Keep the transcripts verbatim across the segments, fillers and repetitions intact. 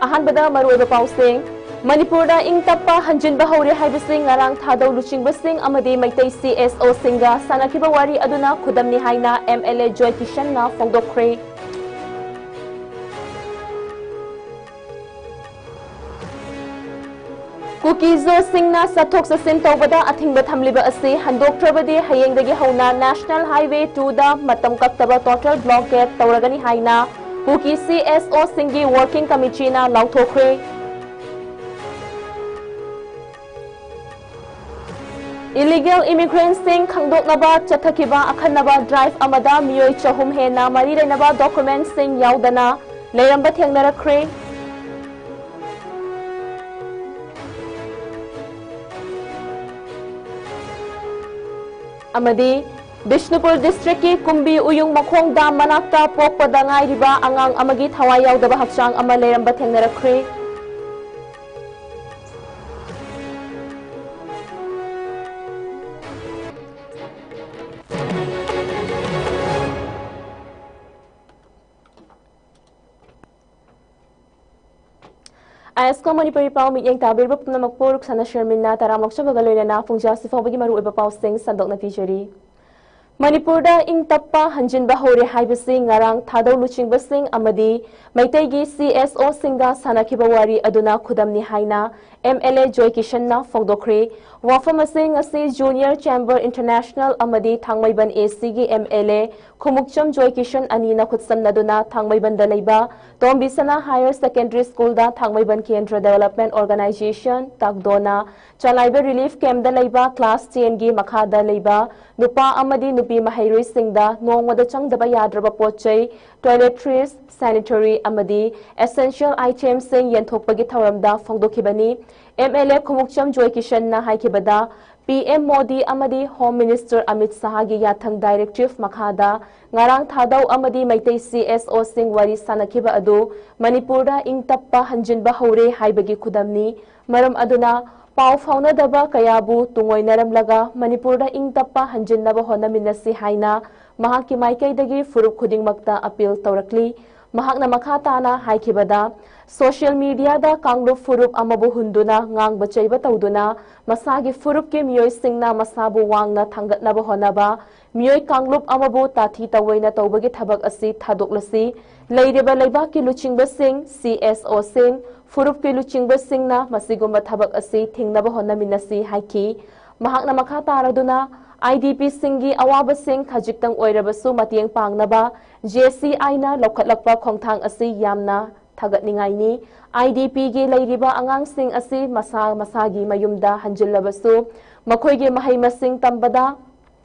ꯑꯍꯥꯟꯕꯗ ꯃꯔꯨꯑꯣꯏꯕ ꯄꯥꯎꯁꯤꯡ꯫ ꯃꯅꯤꯄꯨꯔꯗ ꯏꯪ ꯇꯞꯄ ꯍꯟꯖꯤꯟꯕ ꯍꯧꯔꯦ ꯍꯥꯏꯕꯁꯤ ꯉꯔꯥꯡ ꯊꯥꯗꯧ ꯂꯨꯆꯤꯡꯕꯁꯤꯡ ꯑꯃꯗꯤ ꯃꯩꯇꯩ ꯁꯤ ꯑꯦꯁ ꯑꯣꯁꯤꯡꯒ ꯁꯥꯟꯅꯈꯤꯕ ꯋꯥꯔꯤ ꯑꯗꯨꯅ ꯈꯨꯗꯝꯅꯤ ꯍꯥꯏꯅ ꯑꯦꯝ ꯑꯦꯜ ꯑꯦ ꯖꯣꯏ ꯀꯤꯁꯟꯅ ꯐꯣꯡꯗꯣꯛꯈ꯭ꯔꯦ꯫ ꯀꯨꯀꯤꯖꯣꯁꯤꯡꯅ ꯆꯠꯊꯣꯛ ꯆꯠꯁꯤꯟ ꯇꯧꯕꯗ ꯑꯊꯤꯡꯕ ꯊꯝꯂꯤꯕ ꯑꯁꯤ ꯍꯟꯗꯣꯛꯇ꯭ꯔꯕꯗꯤ ꯍꯌꯦꯡꯗꯒꯤ ꯍꯧꯅ National Highway two ꯗ ꯃꯇꯝ ꯀꯛꯇꯕ total blockade ꯇꯧꯔꯒꯅꯤ ꯍꯥꯏꯅ ꯀꯨꯀꯤ ꯁꯤ ꯑꯦꯁ ꯑꯣꯁꯤꯡꯒꯤ working committeeꯅ ꯂꯥꯎꯊꯣꯛꯈ꯭ꯔꯦ꯫ Illegal immigrantꯁꯤꯡ ꯈꯪꯗꯣꯛꯅꯕ ꯆꯠꯊꯈꯤꯕ ꯑꯈꯟꯅꯕ drive ꯑꯃꯗ ꯃꯤꯑꯣꯏ ꯆꯍꯨꯝ ꯍꯦꯟꯅ ꯃꯔꯤ ꯂꯩꯅꯕ documentꯁꯤꯡ ꯌꯥꯎꯗꯅ ꯂꯩꯔꯝꯕ ꯊꯦꯡꯅꯔꯛꯈ꯭ꯔꯦ꯫ ꯑꯃꯗꯤ ꯕꯤꯁꯅꯨꯄꯨꯔ districtꯀꯤ ꯀꯨꯝꯕꯤ ꯎꯌꯨꯡ ꯃꯈꯣꯡ dam ꯃꯅꯥꯛꯇ ꯄꯣꯛꯄꯗ ꯉꯥꯏꯔꯤꯕ ꯑꯉꯥꯡ ꯑꯃꯒꯤ ꯊꯋꯥꯏ ꯌꯥꯎꯗꯕ ꯍꯛꯆꯥꯡ ꯑꯃ ꯂꯩꯔꯝꯕ ꯊꯦꯡꯅꯔꯛꯈ꯭ꯔꯦ꯫ ꯑꯥꯏ ꯑꯦꯁ ꯀꯣ ꯃꯅꯤꯄꯨꯔꯤ ꯄꯥꯎ ꯃꯤꯠꯌꯦꯡ ꯇꯥꯕꯤꯔꯤꯕ ꯄꯨꯝꯅꯃꯛꯄꯨ ꯔꯨꯛꯁꯥꯅꯥ ꯁꯔꯃꯤꯟꯅ ꯇꯔꯥꯝꯅ ꯑꯣꯛꯆꯕꯒ ꯂꯣꯏꯅꯅ ꯄꯨꯡꯖꯥ ꯑꯁꯤ ꯐꯥꯎꯕꯒꯤ ꯃꯔꯨꯑꯣꯏꯕ ꯄꯥꯎꯁꯤꯡ ꯁꯟꯗꯣꯛꯅ ꯄꯤꯖꯔꯤ꯫ ꯃꯅꯤꯄꯨꯔꯗ ꯏꯪ ꯇꯞꯄ ꯍꯟꯖꯤꯟꯕ ꯍꯧꯔꯦ ꯍꯥꯏꯕꯁꯤ ꯉꯔꯥꯡ ꯊꯥꯗꯧ ꯂꯨꯆꯤꯡꯕꯁꯤꯡ ꯑꯃꯗꯤ ꯃꯩꯇꯩꯒꯤ ꯁꯤ ꯑꯦꯁ ꯑꯣꯁꯤꯡꯒ ꯁꯥꯟꯅꯈꯤꯕ ꯋꯥꯔꯤ ꯑꯗꯨꯅ ꯈꯨꯗꯝꯅꯤ ꯍꯥꯏꯅ ꯑꯦꯝ ꯑꯦꯜ ꯑꯦ ꯖꯣꯏ ꯀꯤꯁꯟꯅ ꯐꯣꯡꯗꯣꯛꯈ꯭ꯔꯦ꯫ ꯋꯥꯐꯝ ꯑꯁꯤ ꯉꯁꯤ Junior Chamber International ꯑꯃꯗꯤ ꯊꯥꯡꯃꯩꯕꯟ ꯑꯦ ꯁꯤꯒꯤ ꯑꯦꯝ ꯑꯦꯜ ꯑꯦ ꯈꯨꯃꯨꯛꯆꯝ ꯖꯣꯏ ꯀꯤꯁꯟ ꯑꯅꯤꯅ ꯈꯨꯠꯁꯝꯅꯗꯨꯅ ꯊꯥꯡꯃꯩꯕꯟꯗ ꯂꯩꯕ ꯇꯣꯝꯕꯤꯁꯅꯥ Higher Secondary Schoolꯗ ꯊꯥꯡꯃꯩꯕꯟ ꯀꯦꯟꯗ꯭ꯔ Development Organization, ꯇꯥꯛꯗꯣꯅ, ꯆꯂꯥꯏꯕ relief campꯗ ꯂꯩꯕ class tenꯒꯤ ꯃꯈꯥꯗ ꯂꯩꯕ ꯅꯨꯄꯥ ꯑꯃꯗꯤ ꯅꯨꯄꯤ ꯃꯍꯩꯔꯣꯏꯁꯤꯡꯗ ꯅꯣꯡꯃꯗ ꯆꯪꯗꯕ ꯌꯥꯗ꯭ꯔꯕ ꯄꯣꯠ ꯆꯩ, toiletries, sanitary ꯑꯃꯗꯤ essential itemsꯁꯤꯡ ꯌꯦꯟꯊꯣꯛꯄꯒꯤ ꯊꯧꯔꯝꯗ ꯐꯣꯡꯗꯣꯛꯈꯤꯕꯅꯤ꯫ M L A Khumukcham Joy ꯀꯤꯁꯟꯅ ꯍꯥꯏꯈꯤꯕꯗ, ꯄꯤ ꯑꯦꯝ ꯃꯣꯗꯤ ꯑꯃꯗꯤ Home Minister ꯑꯃꯤꯠ ꯁꯍꯥꯒꯤ ꯌꯥꯊꯪ directive ꯃꯈꯥꯗ ꯉꯔꯥꯡ ꯊꯥꯗꯧ ꯑꯃꯗꯤ ꯃꯩꯇꯩ ꯁꯤ ꯑꯦꯁ ꯑꯣꯁꯤꯡ ꯋꯥꯔꯤ ꯁꯥꯟꯅꯈꯤꯕ ꯑꯗꯨ ꯃꯅꯤꯄꯨꯔꯗ ꯏꯪ ꯇꯞꯄ ꯍꯟꯖꯤꯟꯕ ꯍꯧꯔꯦ ꯍꯥꯏꯕꯒꯤ ꯈꯨꯗꯝꯅꯤ꯫ ꯃꯔꯝ ꯑꯗꯨꯅ ꯄꯥꯎ ꯐꯥꯎꯅꯗꯕ ꯀꯌꯥꯕꯨ ꯇꯨꯡꯑꯣꯏꯅꯔꯝꯂꯒ ꯃꯅꯤꯄꯨꯔꯗ ꯏꯪ ꯇꯞꯄ ꯍꯟꯖꯤꯟꯅꯕ ꯍꯣꯠꯅꯃꯤꯟꯅꯁꯤ ꯍꯥꯏꯅ ꯃꯍꯥꯛꯀꯤ ꯃꯥꯏꯀꯩꯗꯒꯤ ꯐꯨꯔꯨꯞ ꯈꯨꯗꯤꯡꯃꯛꯇ appeal ꯇꯧꯔꯛꯂꯤ꯫ ꯃꯍꯥꯛꯅ ꯃꯈꯥ ꯇꯥꯅ ꯍꯥꯏꯈꯤꯕꯗ, ꯁꯣꯁꯤꯌꯦꯜ ꯃꯤꯗꯤꯌꯥꯗ ꯀꯥꯡꯂꯨꯞ ꯐꯨꯔꯨꯞ ꯑꯃꯕꯨ ꯍꯨꯟꯗꯨꯅ ꯉꯥꯡꯕ ꯆꯩꯕ ꯇꯧꯗꯨꯅ ꯃꯁꯥꯒꯤ ꯐꯨꯔꯨꯞꯀꯤ ꯃꯤꯑꯣꯏꯁꯤꯡꯅ ꯃꯁꯥꯕꯨ ꯋꯥꯡꯅ ꯊꯥꯡꯒꯠꯅꯕ ꯍꯣꯠꯅꯕ ꯃꯤꯑꯣꯏ ꯀꯥꯡꯂꯨꯞ ꯑꯃꯕꯨ ꯇꯥꯊꯤ ꯇꯧꯑꯣꯏꯅ ꯇꯧꯕꯒꯤ ꯊꯕꯛ ꯑꯁꯤ ꯊꯥꯗꯣꯛꯂꯁꯤ꯫ ꯂꯩꯔꯤꯕ ꯂꯩꯕꯥꯛꯀꯤ ꯂꯨꯆꯤꯡꯕꯁꯤꯡ, ꯁꯤ ꯑꯦꯁ ꯑꯣꯁꯤꯡ, ꯐꯨꯔꯨꯞꯀꯤ ꯂꯨꯆꯤꯡꯕꯁꯤꯡꯅ ꯃꯁꯤꯒꯨꯝꯕ ꯊꯕꯛ ꯑꯁꯤ ꯊꯤꯡꯅꯕ ꯍꯣꯠꯅꯃꯤꯟꯅꯁꯤ ꯍꯥꯏꯈꯤ꯫ ꯃꯍꯥꯛꯅ ꯃꯈꯥ ꯇꯥꯔꯗꯨꯅ, ꯑꯥꯏ ꯗꯤ ꯄꯤꯁꯤꯡꯒꯤ ꯑꯋꯥꯕꯁꯤꯡ ꯈꯖꯤꯛꯇꯪ ꯑꯣꯏꯔꯕꯁꯨ ꯃꯇꯦꯡ ꯄꯥꯡꯅꯕ ꯖꯦ ꯁꯤ ꯑꯥꯏꯅ ꯂꯧꯈꯠꯂꯛꯄ ꯈꯣꯡꯊꯥꯡ ꯑꯁꯤ ꯌꯥꯝꯅ ꯊꯥꯒꯠꯅꯤꯡꯉꯥꯏꯅꯤ꯫ ꯑꯥꯏ ꯗꯤ ꯄꯤꯒꯤ ꯂꯩꯔꯤꯕ ꯑꯉꯥꯡꯁꯤꯡ ꯑꯁꯤ ꯃꯁꯥ ꯃꯁꯥꯒꯤ ꯃꯌꯨꯝꯗ ꯍꯟꯖꯤꯜꯂꯕꯁꯨ, ꯃꯈꯣꯏꯒꯤ ꯃꯍꯩ ꯃꯁꯤꯡ ꯇꯝꯕꯗ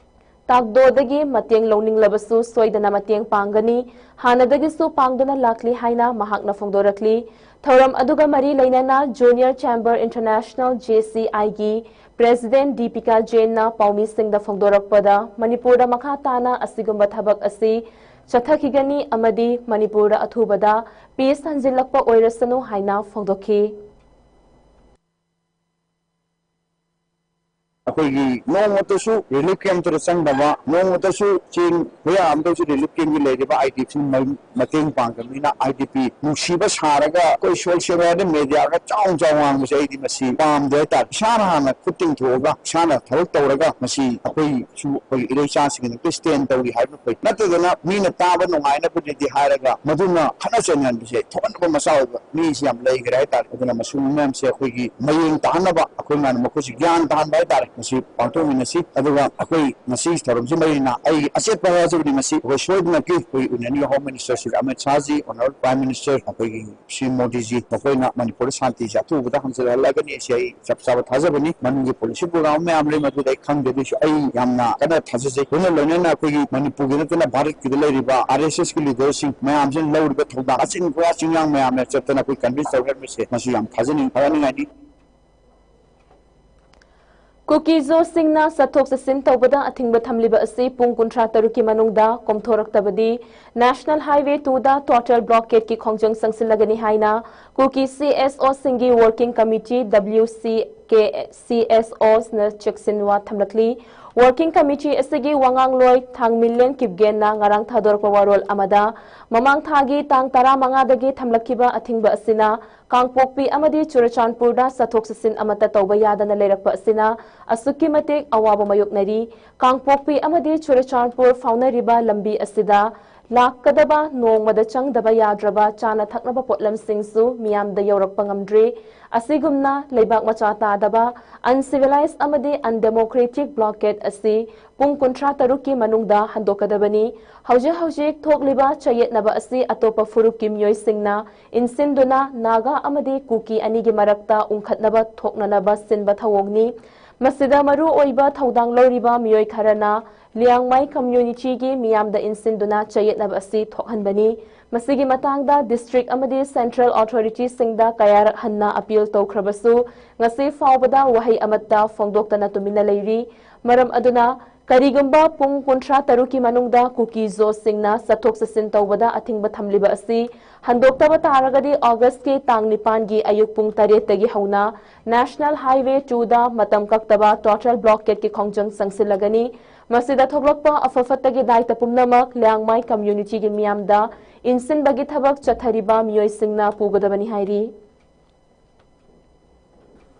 ꯇꯥꯛꯗꯣꯗꯒꯤ ꯃꯇꯦꯡ ꯂꯧꯅꯤꯡꯂꯕꯁꯨ ꯁꯣꯏꯗꯅ ꯃꯇꯦꯡ ꯄꯥꯡꯒꯅꯤ, ꯍꯥꯟꯅꯗꯒꯤꯁꯨ ꯄꯥꯡꯗꯨꯅ ꯂꯥꯛꯂꯤ ꯍꯥꯏꯅ ꯃꯍꯥꯛꯅ ꯐꯣꯡꯗꯣꯔꯛꯂꯤ꯫ ꯊꯧꯔꯝ ꯑꯗꯨꯒ ꯃꯔꯤ ꯂꯩꯅꯅ Junior Chamber International, ꯖꯦ ꯁꯤ ꯑꯥꯏꯒꯤ President ꯗꯤꯄꯤꯀꯥ ꯖꯦꯟꯅ ꯄꯥꯎꯃꯤꯁꯤꯡꯗ ꯐꯣꯡꯗꯣꯔꯛꯄꯗ, ꯃꯅꯤꯄꯨꯔꯗ ꯃꯈꯥ ꯇꯥꯅ ꯑꯁꯤꯒꯨꯝꯕ ꯊꯕꯛ ꯑꯁꯤ ꯆꯠꯊꯈꯤꯒꯅꯤ ꯑꯃꯗꯤ ꯃꯅꯤꯄꯨꯔꯗ ꯑꯊꯨꯕꯗ peace ꯍꯟꯖꯤꯜꯂꯛꯄ ꯑꯣꯏꯔꯁꯅꯨ ꯍꯥꯏꯅ ꯐꯣꯡꯗꯣꯛꯈꯤ꯫ ꯑꯩꯈꯣꯏꯒꯤ ꯅꯣꯡꯃꯇꯁꯨ relief camp ꯇꯨꯗ ꯆꯪꯗꯕ, ꯅꯣꯡꯃꯇꯁꯨ ꯆꯦꯡ ꯈꯨꯌꯥ ꯑꯃꯗꯁꯨ relief camp ꯀꯤ ꯂꯩꯔꯤꯕ ꯑꯥꯏ ꯗꯤ ꯄꯤ ꯃꯇꯦꯡ ꯄꯥꯡꯗꯕꯅꯤꯅ, ꯑꯥꯏ ꯗꯤ ꯄꯤ ꯅꯨꯡꯁꯤꯕ ꯁꯥꯔꯒ ꯑꯩꯈꯣꯏ social media ꯗ ꯆꯥꯎ ꯆꯥꯎ ꯉꯥꯡꯕꯁꯦ ꯑꯩꯗꯤ ꯃꯁꯤ ꯄꯥꯝꯗꯦ ꯍꯥꯏꯇꯥꯔꯦ꯫ ꯏꯁꯥꯅ ꯍꯥꯟꯅ ꯈꯨꯠ ꯇꯤꯡꯊꯣꯛꯑꯒ, ꯏꯁꯥꯅ ꯊꯕꯛ ꯇꯧꯔꯒ ꯃꯁꯤ ꯑꯩꯈꯣꯏꯁꯨ ꯑꯩꯈꯣꯏ ꯏꯔꯩꯆꯥꯁꯤꯡꯒꯤꯗꯃꯛꯇ stand ꯇꯧꯔꯤ ꯍꯥꯏꯕ ꯐꯩ꯫ ꯅꯠꯇꯗꯅ ꯃꯤꯅ ꯇꯥꯕ ꯅꯨꯡꯉꯥꯏꯅꯕꯗꯨꯗꯤ ꯍꯥꯏꯔꯒ ꯃꯗꯨꯅ ꯈꯠꯅ ꯆꯩꯅꯍꯟꯕꯁꯦ ꯊꯣꯛꯍꯟꯅꯕ ꯃꯆꯥ ꯑꯣꯏꯕ ꯃꯤꯁꯤ ꯌꯥꯝ ꯂꯩꯈ꯭ꯔꯦ ꯍꯥꯏꯇꯥꯔꯦ꯫ ꯑꯗꯨꯅ ꯃꯁꯤꯒꯨꯝꯕ ꯃꯌꯥꯝꯁꯦ ꯑꯩꯈꯣꯏꯒꯤ ꯃꯌꯦꯡ ꯇꯥꯍꯟꯅꯕ, ꯑꯩꯈꯣꯏ ꯃꯌꯥꯝꯅ ꯃꯈꯣꯏꯁꯤ ꯒ꯭ꯌꯥꯟ ꯇꯥꯍꯟꯕ ꯍꯥꯏꯇꯥꯔꯦ, ꯃꯁꯤ ꯄꯥꯡꯊꯣꯛꯃꯤꯟꯅꯁꯤ꯫ ꯑꯗꯨꯒ ꯑꯩꯈꯣꯏ ꯉꯁꯤ ꯊꯧꯔꯝꯁꯤ ꯃꯔꯤꯅ ꯑꯩꯒꯤ ꯑꯆꯦꯠꯄ ꯍꯥꯏꯖꯕꯅꯤ꯫ ꯃꯁꯤ ꯑꯩꯈꯣꯏ ꯁꯣꯏꯗꯅꯀꯤ ꯑꯩꯈꯣꯏ Union ꯒꯤ Home Minister Shri Amit ꯁꯥꯍꯖꯤ, Honourable Prime Minister ꯑꯩꯈꯣꯏꯒꯤ ꯁ꯭ꯔꯤ ꯃꯣꯗꯤꯖꯤ, ꯃꯈꯣꯏꯅ ꯃꯅꯤꯄꯨꯔꯗ ꯁꯥꯟꯇꯤꯁꯦ ꯑꯊꯨꯕꯗ ꯍꯟꯖꯤꯜꯍꯜꯂꯒꯅꯤ꯫ ꯁꯤ ꯑꯩ ꯆꯞ ꯆꯥꯕ ꯊꯥꯖꯕꯅꯤ꯫ ꯃꯅꯨꯡꯒꯤ policy program ꯃꯌꯥꯝ ꯂꯩ, ꯃꯗꯨꯗ ꯑꯩ ꯈꯪꯗꯦ, ꯑꯗꯨꯏꯁꯨ ꯑꯩ ꯌꯥꯝꯅ ꯀꯟꯅ ꯊꯥꯖꯖꯩ꯫ ꯂꯣꯏꯅ ꯂꯣꯏꯅꯅ ꯑꯩꯈꯣꯏꯒꯤ ꯃꯅꯤꯄꯨꯔꯒꯤ ꯅꯠꯇꯅ ꯚꯥꯔꯠꯀꯤꯗ ꯂꯩꯔꯤꯕ ꯑꯥꯔ ꯑꯦꯁ ꯑꯦꯁ ꯀꯤ leader ꯁꯤꯡ ꯃꯌꯥꯝꯁꯤꯅ ꯂꯧꯔꯤꯕ ꯊꯧꯗꯥꯡ ꯑꯆꯤꯟ ꯀꯣꯌꯥ ꯆꯤꯡꯌꯥꯡ ꯃꯌꯥꯝꯅ ꯆꯠꯇꯅ ꯑꯩꯈꯣꯏ convince ꯇꯧꯔꯦ ꯍꯥꯏꯕꯁꯦ ꯃꯁꯤ ꯌꯥꯝ ꯊꯥꯖꯅꯤꯡ ꯊꯥꯒꯠꯅꯤꯡꯉꯥꯏꯅꯤ꯫ ꯀꯨꯀꯤꯖꯣꯁꯤꯡꯅ ꯆꯠꯊꯣꯛ ꯆꯠꯁꯤꯟ ꯇꯧꯕꯗ ꯑꯊꯤꯡꯕ ꯊꯝꯂꯤꯕ ꯑꯁꯤ ꯄꯨꯡ ꯀꯨꯟꯊ꯭ꯔꯥ ꯇꯔꯨꯛꯀꯤ ꯃꯅꯨꯡꯗ ꯀꯣꯝꯊꯣꯔꯛꯇꯕꯗꯤ National Highway two ꯗ total blockade ꯀꯤ ꯈꯣꯡꯖꯪ ꯆꯪꯁꯤꯜꯂꯒꯅꯤ ꯍꯥꯏꯅ ꯀꯨꯀꯤ ꯁꯤ ꯑꯦꯁ ꯑꯣꯁꯤꯡꯒꯤ Working Committee, ꯗꯕ꯭ꯂꯤꯌꯨ ꯁꯤ K C S ꯑꯣꯁꯅ ꯆꯦꯛꯁꯤꯟꯋꯥ ꯊꯝꯂꯛꯂꯤ꯫ Working Committee ꯑꯁꯤꯒꯤ ꯋꯥꯉꯥꯡꯂꯣꯏ ꯊꯥꯡꯃꯤꯂꯦꯟ ꯀꯤꯞꯒꯦꯟꯅ ꯉꯔꯥꯡ ꯊꯥꯗꯣꯔꯛꯄ ꯋꯥꯔꯣꯜ ꯑꯃꯗ, ꯃꯃꯥꯡ ꯊꯥꯒꯤ ꯇꯥꯡ ꯇꯔꯥꯃꯉꯥꯗꯒꯤ ꯊꯝꯂꯛꯈꯤꯕ ꯑꯊꯤꯡꯕ ꯑꯁꯤꯅ ꯀꯥꯡꯄꯣꯛꯄꯤ ꯑꯃꯗꯤ ꯆꯨꯔꯆꯥꯟꯄꯨꯔꯗ ꯆꯠꯊꯣꯛ ꯆꯠꯁꯤꯟ ꯑꯃꯠꯇ ꯇꯧꯕ ꯌꯥꯗꯅ ꯂꯩꯔꯛꯄ ꯑꯁꯤꯅ ꯑꯁꯨꯛꯀꯤ ꯃꯇꯤꯛ ꯑꯋꯥꯕ ꯃꯥꯌꯣꯛꯅꯔꯤ꯫ ꯀꯥꯡꯄꯣꯛꯄꯤ ꯑꯃꯗꯤ ꯆꯨꯔꯆꯥꯟꯄꯨꯔ ꯐꯥꯎꯅꯔꯤꯕ ꯂꯝꯕꯤ ꯑꯁꯤꯗ ꯂꯥꯛꯀꯗꯕ ꯅꯣꯡꯃꯗ ꯆꯪꯗꯕ ꯌꯥꯗ꯭ꯔꯕ ꯆꯥꯅ ꯊꯛꯅꯕ ꯄꯣꯠꯂꯝꯁꯤꯡꯁꯨ ꯃꯤꯌꯥꯝꯗ ꯌꯧꯔꯛꯄ ꯉꯝꯗ꯭ꯔꯤ꯫ ꯑꯁꯤꯒꯨꯝꯅ ꯂꯩꯕꯥꯛ ꯃꯆꯥ ꯇꯥꯗꯕ, uncivilized ꯑꯃꯗꯤ undemocratic blockade ꯑꯁꯤ ꯄꯨꯡ ꯀꯨꯟꯊ꯭ꯔꯥ ꯇꯔꯨꯛꯀꯤ ꯃꯅꯨꯡꯗ ꯍꯟꯗꯣꯛꯀꯗꯕꯅꯤ꯫ ꯍꯧꯖꯤꯛ ꯍꯧꯖꯤꯛ ꯊꯣꯛꯂꯤꯕ ꯆꯌꯦꯠꯅꯕ ꯑꯁꯤ ꯑꯇꯣꯞꯄ ꯐꯨꯔꯨꯞꯀꯤ ꯃꯤꯑꯣꯏꯁꯤꯡꯅ ꯏꯟꯁꯤꯟꯗꯨꯅ ꯅꯥꯒꯥ ꯑꯃꯗꯤ ꯀꯨꯀꯤ ꯑꯅꯤꯒꯤ ꯃꯔꯛꯇ ꯎꯪꯈꯠꯅꯕ ꯊꯣꯛꯅꯅꯕ ꯁꯤꯟꯕ ꯊꯧꯑꯣꯡꯅꯤ꯫ ꯃꯁꯤꯗ ꯃꯔꯨ ꯑꯣꯏꯕ ꯊꯧꯗꯥꯡ ꯂꯧꯔꯤꯕ ꯃꯤꯑꯣꯏ ꯈꯔꯅ ꯂꯤꯌꯥꯡꯃꯥꯏ communityꯒꯤ ꯃꯤꯌꯥꯝꯗ ꯏꯟꯁꯤꯟꯗꯨꯅ ꯆꯌꯦꯠꯅꯕ ꯑꯁꯤ ꯊꯣꯛꯍꯟꯕꯅꯤ꯫ ꯃꯁꯤꯒꯤ ꯃꯇꯥꯡꯗ district ꯑꯃꯗꯤ central authorityꯁꯤꯡꯗ ꯀꯌꯥꯔꯛ ꯍꯟꯅ appeal ꯇꯧꯈ꯭ꯔꯕꯁꯨ, ꯉꯁꯤ ꯐꯥꯎꯕꯗ ꯋꯥꯍꯩ ꯑꯃꯠꯇ ꯐꯣꯡꯗꯣꯛꯇꯅ ꯇꯨꯃꯤꯟꯅ ꯂꯩꯔꯤ꯫ ꯃꯔꯝ ꯑꯗꯨꯅ, ꯀꯔꯤꯒꯨꯝꯕ ꯄꯨꯡ ꯀꯨꯟꯊ꯭ꯔꯥ ꯇꯔꯨꯛꯀꯤ ꯃꯅꯨꯡꯗ ꯀꯨꯀꯤ ꯖꯣꯁꯤꯡꯅ ꯆꯠꯊꯣꯛ ꯆꯠꯁꯤꯟ ꯇꯧꯕꯗ ꯑꯊꯤꯡꯕ ꯊꯝꯂꯤꯕ ꯑꯁꯤ ꯍꯟꯗꯣꯛꯇꯕ ꯇꯥꯔꯒꯗꯤ, Augustꯀꯤ ꯇꯥꯡ ꯅꯤꯄꯥꯟꯒꯤ ꯑꯌꯨꯛ ꯄꯨꯡ ꯇꯔꯦꯠꯇꯒꯤ ꯍꯧꯅ National Highway twoꯗ ꯃꯇꯝ ꯀꯛꯇꯕ total blockadeꯀꯤ ꯈꯣꯡꯖꯪ ꯆꯪꯁꯤꯜꯂꯒꯅꯤ꯫ ꯃꯁꯤꯗ ꯊꯣꯛꯂꯛꯄ ꯑꯐ ꯐꯠꯇꯒꯤ ꯗꯥꯏꯇ ꯄꯨꯝꯅꯃꯛ ꯂꯤꯌꯥꯡꯃꯥꯏ communityꯒꯤ ꯃꯤꯌꯥꯝꯗ ꯏꯟꯁꯤꯟꯕꯒꯤ ꯊꯕꯛ ꯆꯠꯊꯔꯤꯕ ꯃꯤꯑꯣꯏꯁꯤꯡꯅ ꯄꯨꯒꯗꯕꯅꯤ ꯍꯥꯏꯔꯤ꯫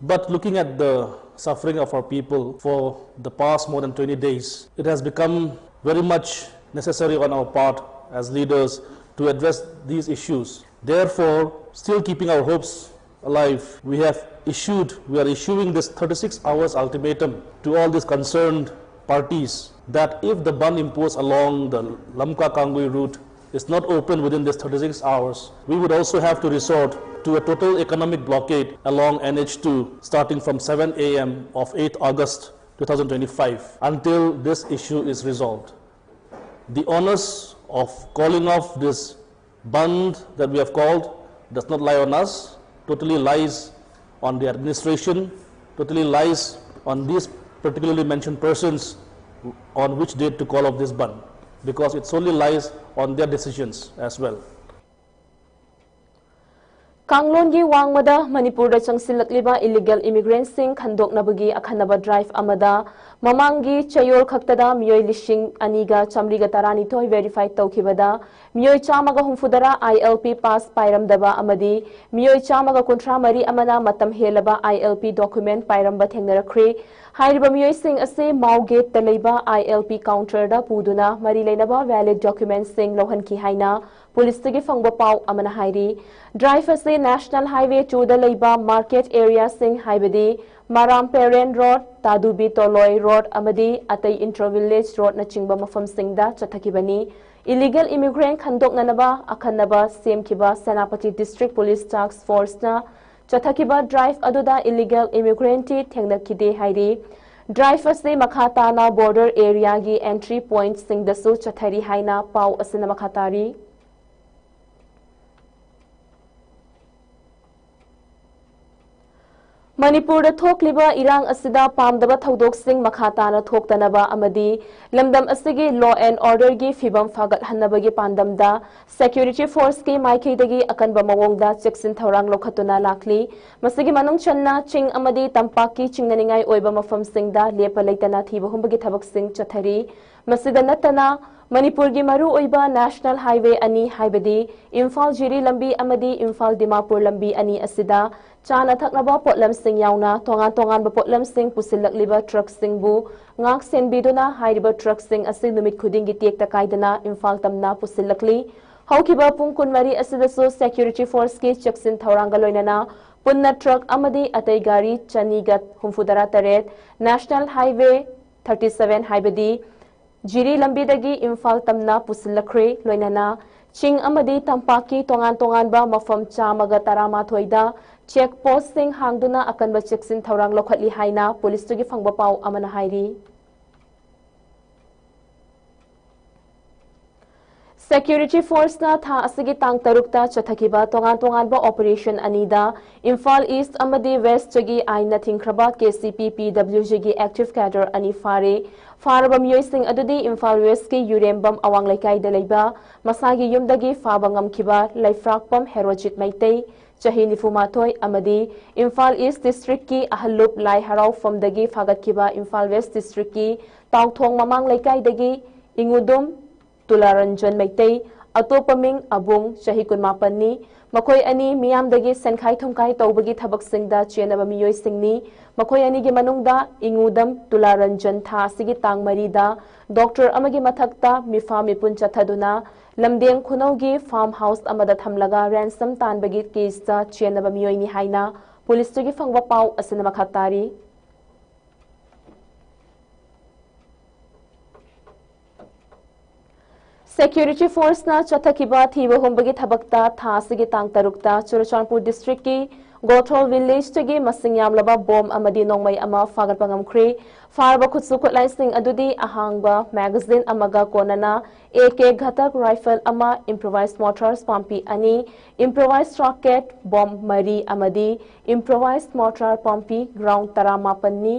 But looking at the suffering of our people for the past more than twenty days, it has become very much necessary on our part as leaders to address these issues. Therefore, still keeping our hopes alive, we have issued, we are issuing this thirty-six hours ultimatum to all these concerned parties that if the bandh imposed along the Lamka Kangui route is not open within this thirty-six hours, we would also have to resort to a total economic blockade along N H two starting from seven a m of eighth August two thousand twenty-five until this issue is resolved. The onus of calling off this bandh that we have called does not lie on us, totally lies on the administration, totally lies on these particularly mentioned persons on which date to call off this bandh, because it solely lies on their decisions as well. ꯀꯥꯡꯂꯣꯟꯒꯤ ꯋꯥꯡꯃꯗ ꯃꯅꯤꯄꯨꯔꯗ ꯆꯪꯁꯤꯜꯂꯛꯂꯤꯕ illegal ꯏꯃꯤꯒ꯭ꯔꯦꯟꯁꯤꯡ ꯈꯟꯗꯣꯛꯅꯕꯒꯤ ꯑꯈꯟꯅꯕ drive ꯑꯃꯗ ꯃꯃꯥꯡꯒꯤ ꯆꯌꯣꯜ ꯈꯛꯇꯗ ꯃꯤꯑꯣꯏ ꯂꯤꯁꯤꯡ ꯑꯅꯤꯒ ꯆꯥꯃꯔꯤꯒ ꯇꯔꯥꯅꯤꯊꯣꯏ ꯚꯦꯔꯤꯐꯥꯏ ꯇꯧꯈꯤꯕꯗ ꯃꯤꯑꯣꯏ ꯆꯥꯝꯃꯒ ꯍꯨꯝꯐꯨꯇꯔꯥ ILP ꯄꯥꯁ ꯄꯥꯏꯔꯝꯗꯕ ꯑꯃꯗꯤ ꯃꯤꯑꯣꯏ ꯆꯥꯝꯃꯒ ꯀꯨꯟꯊ꯭ꯔꯥ ꯃꯔꯤ ꯑꯃꯅ ꯃꯇꯝ ꯍꯦꯜꯂꯕ ILP ꯗꯣꯀꯨꯃꯦꯟ ꯄꯥꯏꯔꯝꯕ ꯊꯦꯡꯅꯔꯛꯈ꯭ꯔꯦ꯫ ꯍꯥꯏꯔꯤꯕ ꯃꯤꯑꯣꯏꯁꯤꯡ ꯑꯁꯤ ꯃꯥꯎ ꯒꯦꯠꯇ ꯂꯩꯕ ILP ꯀꯥꯎꯟꯇꯔꯗ ꯄꯨꯗꯨꯅ ꯃꯔꯤ ꯂꯩꯅꯕ ꯚꯦꯂꯤꯗ ꯗꯣꯀꯨꯃꯦꯟꯁꯤꯡ ꯂꯧꯍꯟꯈꯤ ꯍꯥꯏꯅ ꯄꯨꯂꯤꯁꯇꯒꯤ ꯐꯪꯕ ꯄꯥꯎ ꯑꯃꯅ ꯍꯥꯏꯔꯤ꯫ ꯗ꯭ꯔꯥꯏꯚ ꯑꯁꯤ ꯅꯦꯁꯅꯦꯜ ꯍꯥꯏꯋꯦ ꯇꯨꯗ ꯂꯩꯕ ꯃꯥꯔꯀꯦꯠ ꯑꯦꯔꯤꯌꯥꯁꯤꯡ ꯍꯥꯏꯕꯗꯤ ꯃꯔꯥꯝ ꯄꯦꯔꯦꯟ ꯔꯣꯗ, ꯇꯥꯗꯨꯕꯤ ꯇꯣꯂꯣꯏ ꯔꯣꯗ ꯑꯃꯗꯤ ꯑꯇꯩ ꯏꯟꯇ꯭ꯔꯥ ꯚꯤꯂꯦꯖ ꯔꯣꯗꯅꯆꯤꯡꯕ ꯃꯐꯝꯁꯤꯡꯗ ꯆꯠꯊꯈꯤꯕꯅꯤ꯫ ꯏꯂꯤꯒꯦꯜ ꯏꯃꯤꯒ꯭ꯔꯦꯟ ꯈꯟꯗꯣꯛꯅꯅꯕ ꯑꯈꯟꯅꯕ ꯁꯦꯝꯈꯤꯕ ꯁꯦꯅꯥꯄꯇꯤ ꯗꯤꯁꯇ꯭ꯔꯤꯛ ꯄꯨꯂꯤꯁ ꯇꯥꯁꯛ ꯐꯣꯔꯁꯅ ꯆꯠꯊꯈꯤꯕ ꯗ꯭ꯔꯥꯏꯚ ꯑꯗꯨꯗ ꯏꯂꯤꯒꯦꯜ ꯏꯃꯤꯒ꯭ꯔꯦꯟꯇꯤ ꯊꯦꯡꯅꯈꯤꯗꯦ ꯍꯥꯏꯔꯤ꯫ ꯗ꯭ꯔꯥꯏꯚ ꯑꯁꯤ ꯃꯈꯥ ꯇꯥꯅ ꯕꯣꯔꯗꯔ ꯑꯦꯔꯤꯌꯥꯒꯤ ꯑꯦꯟꯇ꯭ꯔꯤ ꯄꯣꯏꯟꯠꯁꯤꯡꯗꯁꯨ ꯆꯠꯊꯔꯤ ꯍꯥꯏꯅ ꯄꯥꯎ ꯑꯁꯤꯅ ꯃꯈꯥ ꯇꯥꯔꯤ꯫ ꯃꯅꯤꯄꯨꯔꯗ ꯊꯣꯛꯂꯤꯕ ꯏꯔꯥꯡ ꯑꯁꯤꯗ ꯄꯥꯝꯗꯕ ꯊꯧꯗꯣꯛꯁꯤꯡ ꯃꯈꯥ ꯇꯥꯅ ꯊꯣꯛꯇꯅꯕ ꯑꯃꯗꯤ ꯂꯝꯗꯝ ꯑꯁꯤꯒꯤ law and orderꯒꯤ ꯐꯤꯕꯝ ꯐꯒꯠꯍꯟꯅꯕꯒꯤ ꯄꯥꯟꯗꯝꯗ ꯁꯦꯀ꯭ꯌꯨꯔꯤꯇꯤ ꯐꯣꯔꯁꯀꯤ ꯃꯥꯏꯀꯩꯗꯒꯤ ꯑꯀꯟꯕ ꯃꯑꯣꯡꯗ ꯆꯦꯛꯁꯤꯟ ꯊꯧꯔꯥꯡ ꯂꯧꯈꯠꯇꯨꯅ ꯂꯥꯛꯂꯤ꯫ ꯃꯁꯤꯒꯤ ꯃꯅꯨꯡ ꯆꯟꯅ ꯆꯤꯡ ꯑꯃꯗꯤ ꯇꯝꯄꯥꯛꯀꯤ ꯆꯤꯡꯅꯅꯤꯡꯉꯥꯏ ꯑꯣꯏꯕ ꯃꯐꯝꯁꯤꯡꯗ ꯂꯦꯞꯄ ꯂꯩꯇꯅ ꯊꯤꯕ ꯍꯨꯝꯕꯒꯤ ꯊꯕꯛꯁꯤꯡ ꯆꯠꯊꯔꯤ꯫ ꯃꯁꯤꯗ ꯅꯠꯇꯅ ꯃꯅꯤꯄꯨꯔꯒꯤ ꯃꯔꯨꯑꯣꯏꯕ ꯅꯦꯁꯅꯦꯜ ꯍꯥꯏꯋꯦ ꯑꯅꯤ ꯍꯥꯏꯕꯗꯤ ꯏꯝꯐꯥꯜ ꯖꯤꯔꯤ ꯂꯝꯕꯤ ꯑꯃꯗꯤ ꯏꯝꯐꯥꯜ ꯗꯤꯃꯥꯄꯨꯔ ꯂꯝꯕꯤ ꯑꯅꯤ ꯑꯁꯤꯗ ꯆꯥꯅ ꯊꯛꯅꯕ ꯄꯣꯠꯂꯝꯁꯤꯡ ꯌꯥꯎꯅ ꯇꯣꯉꯥꯟ ꯇꯣꯉꯥꯟꯕ ꯄꯣꯠꯂꯝꯁꯤꯡ ꯄꯨꯁꯤꯜꯂꯛꯂꯤꯕ ꯇ꯭ꯔꯛꯁꯤꯡꯕꯨ ꯉꯥꯛ ꯁꯦꯟꯕꯤꯗꯨꯅ ꯍꯥꯏꯔꯤꯕ ꯇ꯭ꯔꯛꯁꯤꯡ ꯑꯁꯤ ꯅꯨꯃꯤꯠ ꯈꯨꯗꯤꯡꯒꯤ ꯇꯦꯛꯇ ꯀꯥꯏꯗꯅ ꯏꯝꯐꯥꯜ ꯇꯝꯅ ꯄꯨꯁꯤꯜꯂꯛꯂꯤ꯫ ꯍꯧꯈꯤꯕ ꯄꯨꯡ ꯀꯨꯟꯃꯔꯤ ꯑꯁꯤꯗꯁꯨ ꯁꯦꯀ꯭ꯌꯨꯔꯤꯇꯤ ꯐꯣꯔꯁꯀꯤ ꯆꯦꯛꯁꯤꯟ ꯊꯧꯔꯥꯡꯒ ꯂꯣꯏꯅꯅ ꯄꯨꯟꯅ ꯇ꯭ꯔꯛ ꯑꯃꯗꯤ ꯑꯇꯩ ꯒꯥꯔꯤ ꯆꯅꯤꯒ ꯍꯨꯝꯐꯨꯇꯔꯥ ꯇꯔꯦꯠ ꯅꯦꯁꯅꯦꯜ ꯍꯥꯏꯋꯦ ꯊꯥꯔꯇꯤ ꯁꯚꯦꯟ ꯍꯥꯏꯕꯗꯤ ꯖꯤꯔꯤ ꯂꯝꯕꯤꯗꯒꯤ ꯏꯝꯐꯥꯜ ꯇꯝꯅ ꯄꯨꯁꯤꯜꯂꯛꯈ꯭ꯔꯦ꯫ ꯂꯣꯏꯅꯅ ꯆꯤꯡ ꯑꯃꯗꯤ ꯇꯝꯄꯥꯛꯀꯤ ꯇꯣꯉꯥꯟ ꯇꯣꯉꯥꯟꯕ ꯃꯐꯝ ꯆꯥꯝꯃꯒ ꯇꯔꯥꯃꯥꯊꯣꯏꯗ ꯆꯦꯛ ꯄꯣꯁꯁꯤꯡ ꯍꯥꯡꯗꯨꯅ ꯑꯀꯟꯕ ꯆꯦꯛꯁꯤꯟ ꯊꯧꯔꯥꯡ ꯂꯧꯈꯠꯂꯤ ꯍꯥꯏꯅ ꯄꯨꯂꯤꯁꯇꯒꯤ ꯐꯪꯕ ꯄꯥꯎ ꯑꯃꯅ ꯍꯥꯏꯔꯤ꯫ ꯁꯦꯀ꯭ꯌꯨꯔꯤꯇꯤ ꯐꯣꯔꯁꯅ ꯊꯥ ꯑꯁꯤꯒꯤ ꯇꯥꯡ ꯇꯔꯨꯛꯇ ꯆꯠꯊꯈꯤꯕ ꯇꯣꯉꯥꯟ ꯇꯣꯉꯥꯟꯕ ꯑꯣꯄꯔꯦꯁꯟ ꯑꯅꯤꯗ ꯏꯝꯐꯥꯜ ꯏꯁ꯭ꯠ ꯑꯃꯗꯤ ꯋꯦꯁ꯭ꯠꯇꯒꯤ ꯑꯥꯏꯟꯅ ꯊꯤꯡꯈ꯭ꯔꯕ KCP PWGꯒꯤ ꯑꯦꯛꯇꯤꯚ ꯀꯦꯗꯔ ꯑꯅꯤ ꯐꯥꯔꯦ꯫ ꯐꯥꯔꯕ ꯃꯤꯑꯣꯏꯁꯤꯡ ꯑꯗꯨꯗꯤ ꯏꯝꯐꯥꯜ ꯋꯦꯁ꯭ꯠꯀꯤ ꯌꯨꯔꯦꯝꯕꯝ ꯑꯋꯥꯡ ꯂꯩꯀꯥꯏꯗ ꯂꯩꯕ ꯃꯁꯥꯒꯤ ꯌꯨꯝꯗꯒꯤ ꯐꯥꯕ ꯉꯝꯈꯤꯕ ꯂꯩꯐ꯭ꯔꯥꯛꯄꯝ ꯍꯦꯔꯣꯖꯤꯠ ꯃꯩꯇꯩ, ꯆꯍꯤ ꯅꯤꯐꯨ ꯃꯥꯊꯣꯏ ꯑꯃꯗꯤ ꯏꯝꯐꯥꯜ ꯏꯁ ꯗꯤꯁꯇ꯭ꯔꯤꯛꯀꯤ ꯑꯍꯜꯂꯨꯞ ꯂꯥꯏ ꯍꯔꯥꯎꯐꯝꯗꯒꯤ ꯐꯥꯒꯠꯈꯤꯕ ꯏꯝꯐꯥꯜ ꯋꯦꯁ ꯗꯤꯁꯇ꯭ꯔꯤꯛꯀꯤ ꯇꯥꯎꯊꯣꯡ ꯃꯃꯥꯡ ꯂꯩꯀꯥꯏꯗꯒꯤ ꯏꯉꯨꯗꯨꯝ ꯇꯨꯂꯥꯔꯟꯖꯟ ꯃꯩꯇꯩ, ꯑꯇꯣꯞꯄ ꯃꯤꯡ ꯑꯕꯨꯡ, ꯆꯍꯤ ꯀꯨꯟꯃꯥꯄꯟꯅꯤ꯫ ꯃꯈꯣꯏ ꯑꯅꯤ ꯃꯤꯌꯥꯝꯗꯒꯤ ꯁꯦꯟꯈꯥꯏ ꯊꯨꯝꯈꯥꯏ ꯇꯧꯕꯒꯤ ꯊꯕꯛꯁꯤꯡꯗ ꯆꯦꯟꯅꯕ ꯃꯤꯑꯣꯏꯁꯤꯡꯅꯤ꯫ ꯃꯈꯣꯏ ꯑꯅꯤꯒꯤ ꯃꯅꯨꯡꯗ ꯏꯉꯨꯗꯝ ꯇꯨꯂꯥꯔꯟꯖꯟ ꯊꯥ ꯑꯁꯤꯒꯤ ꯇꯥꯡ ꯃꯔꯤꯗ ꯗꯣꯛꯇꯔ ꯑꯃꯒꯤ ꯃꯊꯛꯇ ꯃꯤꯐꯥ ꯃꯤꯄꯨꯟ ꯆꯠꯊꯗꯨꯅ ꯂꯝꯗꯦꯡ ꯈꯨꯅꯧꯒꯤ ꯐꯥꯔꯝ ꯍꯥꯎꯁ ꯑꯃꯗ ꯊꯝꯂꯒ ꯔꯦꯟꯁꯝ ꯇꯥꯟꯕꯒꯤ ꯀꯦꯁꯇ ꯆꯦꯟꯅꯕ ꯃꯤꯑꯣꯏꯅꯤ ꯍꯥꯏꯅ ꯄꯨꯂꯤꯁꯇꯒꯤ ꯐꯪꯕ ꯄꯥꯎ ꯑꯁꯤꯅ ꯃꯈꯥ ꯇꯥꯔꯤ꯫ ꯁꯦꯀ꯭ꯌꯨꯔꯤꯇꯤ ꯐꯣꯔꯁꯅ ꯆꯠꯊꯈꯤꯕ ꯊꯤꯕ ꯍꯨꯝꯕꯒꯤ ꯊꯕꯛꯇ ꯊꯥ ꯑꯁꯤꯒꯤ ꯇꯥꯡ ꯇꯔꯨꯛꯇ ꯆꯨꯔꯆꯥꯟꯄꯨꯔ ꯗꯤꯁꯇ꯭ꯔꯤꯛꯀꯤ ꯒꯣꯊꯣꯜ ꯚꯤꯂꯦꯖꯇꯒꯤ ꯃꯁꯤꯡ ꯌꯥꯝꯂꯕ ꯕꯣꯝ ꯑꯃꯗꯤ ꯅꯣꯡꯃꯩ ꯑꯃ ꯐꯥꯒꯠꯄ ꯉꯝꯈ꯭ꯔꯦ꯫ ꯐꯥꯔꯕ ꯈꯨꯠꯁꯨ ꯈꯨꯠꯂꯥꯏꯁꯤꯡ ꯑꯗꯨꯗꯤ ꯑꯍꯥꯡꯕ ꯃꯦꯒꯥꯖꯤꯟ ꯑꯃꯒ ꯀꯣꯟꯅꯅ ꯑꯦ ꯀꯦ ꯘꯇꯛ ꯔꯥꯏꯐꯜ ꯑꯃ, ꯏꯝꯄ꯭ꯔꯣꯚꯥꯏꯁ ꯃꯣꯔꯇꯥꯔꯁ ꯄꯥꯝꯕꯤ ꯑꯅꯤ, ꯏꯝꯄ꯭ꯔꯣꯚꯥꯏꯁ ꯔꯣꯀꯦꯠ ꯕꯣꯝ ꯃꯔꯤ ꯑꯃꯗꯤ ꯏꯝꯄ꯭ꯔꯣꯚꯥꯏꯁ ꯃꯣꯔꯇꯥꯔ ꯄꯥꯝꯕꯤ ꯒ꯭ꯔꯥꯎꯟ ꯇꯔꯥꯃꯥꯄꯟꯅꯤ꯫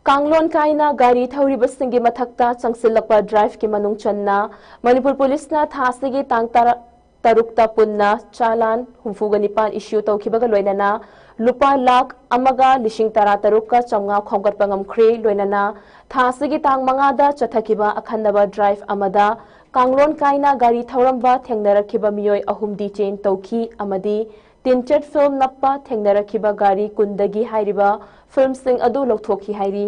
ꯀꯥꯡꯂꯣꯟ ꯀꯥꯏꯅ ꯒꯥꯔꯤ ꯊꯧꯔꯤꯕꯁꯤꯡꯒꯤ ꯃꯊꯛꯇ ꯆꯪꯁꯤꯜꯂꯛꯄ ꯗ꯭ꯔꯥꯏꯚꯀꯤ ꯃꯅꯨꯡ ꯆꯟꯅ ꯃꯅꯤꯄꯨꯔ ꯄꯨꯂꯤꯁꯅ ꯊꯥ ꯑꯁꯤꯒꯤ ꯇꯥꯡ ꯇꯔꯥ, ꯇꯔꯨꯛꯇ ꯄꯨꯟꯅ ꯆꯥꯂꯥꯟ ꯍꯨꯝꯐꯨꯒ ꯅꯤꯄꯥꯟ ꯏꯁꯨ ꯇꯧꯈꯤꯕꯒ ꯂꯣꯏꯅꯅ ꯂꯨꯄꯥ ꯂꯥꯈ ꯑꯃꯒ ꯂꯤꯁꯤꯡ ꯇꯔꯥ ꯇꯔꯨꯛꯀ ꯆꯥꯝꯃꯉꯥ ꯈꯣꯝꯒꯠꯄ ꯉꯝꯈ꯭ꯔꯦ꯫ ꯂꯣꯏꯅꯅ ꯊꯥ ꯑꯁꯤꯒꯤ ꯇꯥꯡ ꯃꯉꯥꯗ ꯆꯠꯊꯈꯤꯕ ꯑꯈꯟꯅꯕ ꯗ꯭ꯔꯥꯏꯚ ꯑꯃꯗ ꯀꯥꯡꯂꯣꯟ ꯀꯥꯏꯅ ꯒꯥꯔꯤ ꯊꯧꯔꯝꯕ ꯊꯦꯡꯅꯔꯛꯈꯤꯕ ꯃꯤꯑꯣꯏ ꯑꯍꯨꯝꯗꯤ ꯆꯦꯟ ꯇꯧꯈꯤ ꯑꯃꯗꯤ ꯇꯤꯟꯇꯦꯠ ꯐꯤꯜꯝ ꯅꯞꯄ ꯊꯦꯡꯅꯔꯛꯈꯤꯕ ꯒꯥꯔꯤ ꯀꯨꯟꯗꯒꯤ ꯍꯥꯏꯔꯤꯕ ꯐꯤꯜꯝꯁꯤꯡ ꯑꯗꯨ ꯂꯧꯊꯣꯛꯈꯤ ꯍꯥꯏꯔꯤ꯫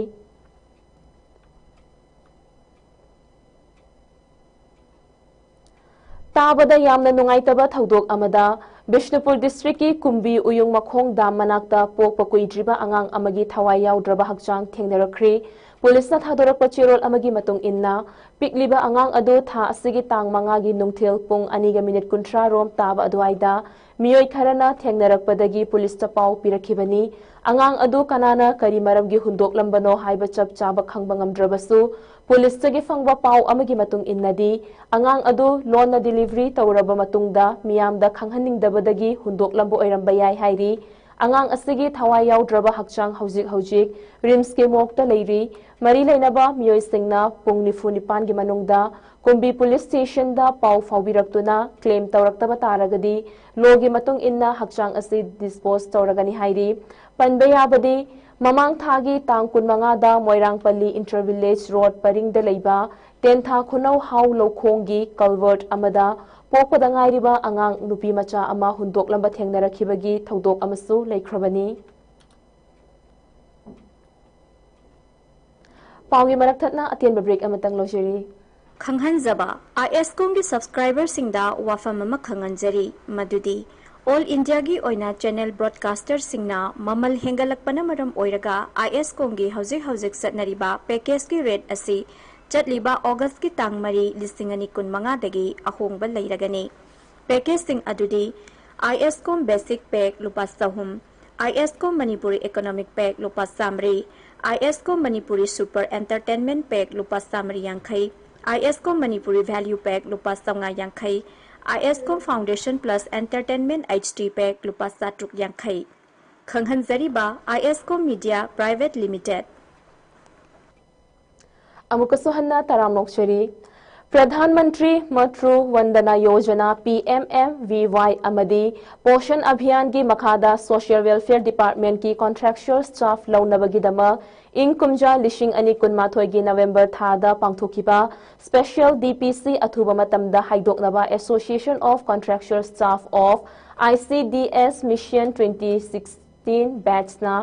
ꯇꯥꯕꯗ ꯌꯥꯝꯅ ꯅꯨꯡꯉꯥꯏꯇꯕ ꯊꯧꯗꯣꯛ ꯑꯃꯗ ꯕꯤꯁꯅꯨꯄꯨꯔ ꯗꯤꯁꯇ꯭ꯔꯤꯛꯀꯤ ꯀꯨꯝꯕꯤ ꯎꯌꯨꯡ ꯃꯈꯣꯡ ꯗꯥꯝ ꯃꯅꯥꯛꯇ ꯄꯣꯛꯄ ꯀꯨꯏꯗ꯭ꯔꯤꯕ ꯑꯉꯥꯡ ꯑꯃꯒꯤ ꯊꯋꯥꯏ ꯌꯥꯎꯗ꯭ꯔꯕ ꯍꯛꯆꯥꯡ ꯊꯦꯡꯅꯔꯛꯈ꯭ꯔꯦ꯫ ꯄꯨꯂꯤꯁꯅ ꯊꯥꯗꯣꯔꯛꯄ ꯆꯦꯔꯣꯜ ꯑꯃꯒꯤ ꯃꯇꯨꯡ ꯏꯟꯅ, ꯄꯤꯛꯂꯤꯕ ꯑꯉꯥꯡ ꯑꯗꯨ ꯊꯥ ꯑꯁꯤꯒꯤ ꯇꯥꯡ ꯃꯉꯥꯒꯤ ꯅꯨꯡꯊꯤꯜ ꯄꯨꯡ ꯑꯅꯤꯒ ꯃꯤꯅꯤꯠ ꯀꯨꯟꯊ꯭ꯔꯥ ꯔꯣꯝ ꯇꯥꯕ ꯑꯗꯨꯋꯥꯏꯗ ꯃꯤꯑꯣꯏ ꯈꯔꯅ ꯊꯦꯡꯅꯔꯛꯄꯗꯒꯤ ꯄꯨꯂꯤꯁꯇ ꯄꯥꯎ ꯄꯤꯔꯛꯈꯤꯕꯅꯤ꯫ ꯑꯉꯥꯡ ꯑꯗꯨ ꯀꯅꯥꯅ ꯀꯔꯤ ꯃꯔꯝꯒꯤ ꯍꯨꯟꯗꯣꯛꯂꯝꯕꯅꯣ ꯍꯥꯏꯕ ꯆꯞ ꯆꯥꯕ ꯈꯪꯕ ꯉꯝꯗ꯭ꯔꯕꯁꯨ, ꯄꯨꯂꯤꯁꯇꯒꯤ ꯐꯪꯕ ꯄꯥꯎ ꯑꯃꯒꯤ ꯃꯇꯨꯡ ꯏꯟꯅꯗꯤ, ꯑꯉꯥꯡ ꯑꯗꯨ ꯂꯣꯟꯅ ꯗꯤꯂꯤꯚꯔꯤ ꯇꯧꯔꯕ ꯃꯇꯨꯡꯗ ꯃꯤꯌꯥꯝꯗ ꯈꯪꯍꯟꯅꯤꯡꯗꯕꯗꯒꯤ ꯍꯨꯟꯗꯣꯛꯂꯝꯕ ꯑꯣꯏꯔꯝꯕ ꯌꯥꯏ ꯍꯥꯏꯔꯤ꯫ ꯑꯉꯥꯡ ꯑꯁꯤꯒꯤ ꯊꯋꯥꯏ ꯌꯥꯎꯗ꯭ꯔꯕ ꯍꯛꯆꯥꯡ ꯍꯧꯖꯤꯛ ꯍꯧꯖꯤꯛ ꯔꯤꯝꯁꯀꯤ ꯃꯣꯔꯒꯇ ꯂꯩꯔꯤ꯫ ꯃꯔꯤ ꯂꯩꯅꯕ ꯃꯤꯑꯣꯏꯁꯤꯡꯅ ꯄꯨꯡ ꯅꯤꯐꯨ ꯅꯤꯄꯥꯟꯒꯤ ꯃꯅꯨꯡꯗ ꯀꯨꯝꯕꯤ ꯄꯨꯂꯤꯁ ꯁ꯭ꯇꯦꯁꯟꯗ ꯄꯥꯎ ꯐꯥꯎꯕꯤꯔꯛꯇꯨꯅ ꯀ꯭ꯂꯦꯝ ꯇꯧꯔꯛꯇꯕ ꯇꯥꯔꯒꯗꯤ ꯂꯣꯒꯤ ꯃꯇꯨꯡ ꯏꯟꯅ ꯍꯛꯆꯥꯡ ꯑꯁꯤ ꯗꯤꯁꯄꯣꯖ ꯇꯧꯔꯒꯅꯤ ꯍꯥꯏꯔꯤ꯫ ꯄꯟꯕ ꯌꯥꯕꯗꯤ, ꯃꯃꯥꯡ ꯊꯥꯒꯤ ꯇꯥꯡ ꯀꯨꯟꯃꯉꯥꯗ ꯃꯣꯏꯔꯥꯡꯄꯜꯂꯤ ꯏꯟꯇꯔ ꯚꯤꯂꯦꯖ ꯔꯣꯗ ꯄꯔꯤꯡꯗ ꯂꯩꯕ ꯇꯦꯟꯊꯥ ꯈꯨꯅꯧ ꯍꯥꯎ ꯂꯧꯈꯣꯡꯒꯤ ꯀꯜꯚꯔꯠ ꯑꯃꯗ ꯄꯣꯛꯄꯗ ꯉꯥꯏꯔꯤꯕ ꯑꯉꯥꯡ ꯅꯨꯄꯤ ꯃꯆꯥ ꯑꯃ ꯍꯨꯟꯗꯣꯛꯂꯝꯕ ꯊꯦꯡꯅꯔꯛꯈꯤꯕꯒꯤ ꯊꯧꯗꯣꯛ ꯑꯃꯁꯨ ꯂꯩꯈ꯭ꯔꯕꯅꯤ꯫ ꯄꯥꯎꯒꯤ ꯃꯔꯛ ꯊꯠꯅ ꯑꯇꯦꯟꯕ ꯕ꯭ꯔꯦꯛ ꯑꯃꯇꯪ ꯂꯧꯖꯔꯤ꯫ ꯈꯪꯍꯟꯖꯕ, ꯑꯥꯏ ꯑꯦꯁ ꯀꯣꯝꯒꯤ ꯁꯕꯁꯀ꯭ꯔꯥꯏꯕꯔꯁꯤꯡꯗ ꯋꯥꯐꯝ ꯑꯃ ꯈꯪꯍꯟꯖꯔꯤ, ꯃꯗꯨꯗꯤ ꯑꯣꯜ ꯏꯟꯗꯤꯌꯥꯒꯤ ꯑꯣꯏꯅ ꯆꯦꯅꯦꯜ ꯕ꯭ꯔꯣꯗꯀꯥꯁꯇꯔꯁꯤꯡꯅ ꯃꯃꯜ ꯍꯦꯟꯒꯠꯂꯛꯄꯅ ꯃꯔꯝ ꯑꯣꯏꯔꯒ ꯑꯥꯏ ꯑꯦꯁ ꯀꯣꯝꯒꯤ ꯍꯧꯖꯤꯛ ꯍꯧꯖꯤꯛ ꯆꯠꯅꯔꯤꯕ ꯄꯦꯀꯦꯖꯀꯤ ꯔꯦꯠ ꯑꯁꯤ ꯆꯠꯂꯤꯕ ꯑꯣꯒꯁꯀꯤ ꯇꯥꯡ ꯃꯔꯤ, ꯂꯤꯁꯤꯡ ꯑꯅꯤ ꯀꯨꯟꯃꯉꯥꯗꯒꯤ ꯑꯍꯣꯡꯕ ꯂꯩꯔꯒꯅꯤ꯫ ꯄꯦꯀꯦꯖꯁꯤꯡ ꯑꯗꯨꯗꯤ ꯑꯥꯏ ꯑꯦꯁ ꯀꯣꯝ ꯕꯦꯁꯤꯛ ꯄꯦꯛ ꯂꯨꯄꯥ ꯆꯍꯨꯝ, ꯑꯥꯏ ꯑꯦꯁ ꯀꯣꯝ ꯃꯅꯤꯄꯨꯔꯤ ꯏꯀꯣꯅꯣꯃꯤꯛ ꯄꯦꯛ ꯂꯨꯄꯥ ꯆꯥꯃꯔꯤ, ꯑꯥꯏ ꯑꯦꯁ ꯀꯣꯝ ꯃꯅꯤꯄꯨꯔꯤ ꯁꯨꯄꯔ ꯑꯦꯟꯇꯔꯇꯦꯟꯃꯦꯟ ꯄꯦꯛ ꯂꯨꯄꯥ ꯆꯥꯃꯔꯤ ꯌꯥꯡꯈꯩ, I S Kom Manipuri value ꯄꯦꯛ ꯂꯨꯄꯥ ꯆꯥꯃꯉꯥ ꯌꯥꯡꯈꯩ, I S com foundation plus entertainment H D ꯄꯦꯛ ꯂꯨꯄꯥ ꯆꯥꯇ꯭ꯔꯨꯛ ꯌꯥꯡꯈꯩ꯫ ꯈꯪꯍꯟꯖꯔꯤꯕ, I S com media private limited. ꯑꯃꯨꯛꯀꯁꯨ ꯍꯟꯅ ꯇꯔꯥꯝꯅ ꯑꯣꯛꯆꯔꯤ꯫ Pradhan Mantri Matru Vandana Yojana, P M M V Y, ꯑꯃꯗꯤ ꯄꯣꯁꯟ ꯑꯚꯤꯌꯥꯟꯒꯤ ꯃꯈꯥꯗ ꯁꯣꯁꯤꯌꯦꯜ ꯋꯦꯜꯐꯤꯌꯔ ꯗꯤꯄꯥꯔꯠꯃꯦꯟꯠꯀꯤ ꯀꯣꯟꯇ꯭ꯔꯦꯛꯆꯨꯑꯦꯜ ꯁ꯭ꯇꯥꯐ ꯂꯧꯅꯕꯒꯤꯗꯃꯛ ꯏꯪ ꯀꯨꯝꯖꯥ ꯂꯤꯁꯤꯡ ꯑꯅꯤ ꯀꯨꯟꯃꯥꯊꯣꯏꯒꯤ ꯅꯕꯦꯝꯕꯔ ꯊꯥꯗ ꯄꯥꯡꯊꯣꯛꯈꯤꯕ ꯁ꯭ꯄꯦꯁꯤꯌꯦꯜ ꯗꯤ ꯄꯤ ꯁꯤ ꯑꯊꯨꯕ ꯃꯇꯝꯗ ꯍꯥꯏꯗꯣꯛꯅꯕ Association of Contractual Staff of I C D S Mission twenty sixteen ꯕꯦꯠꯁꯅ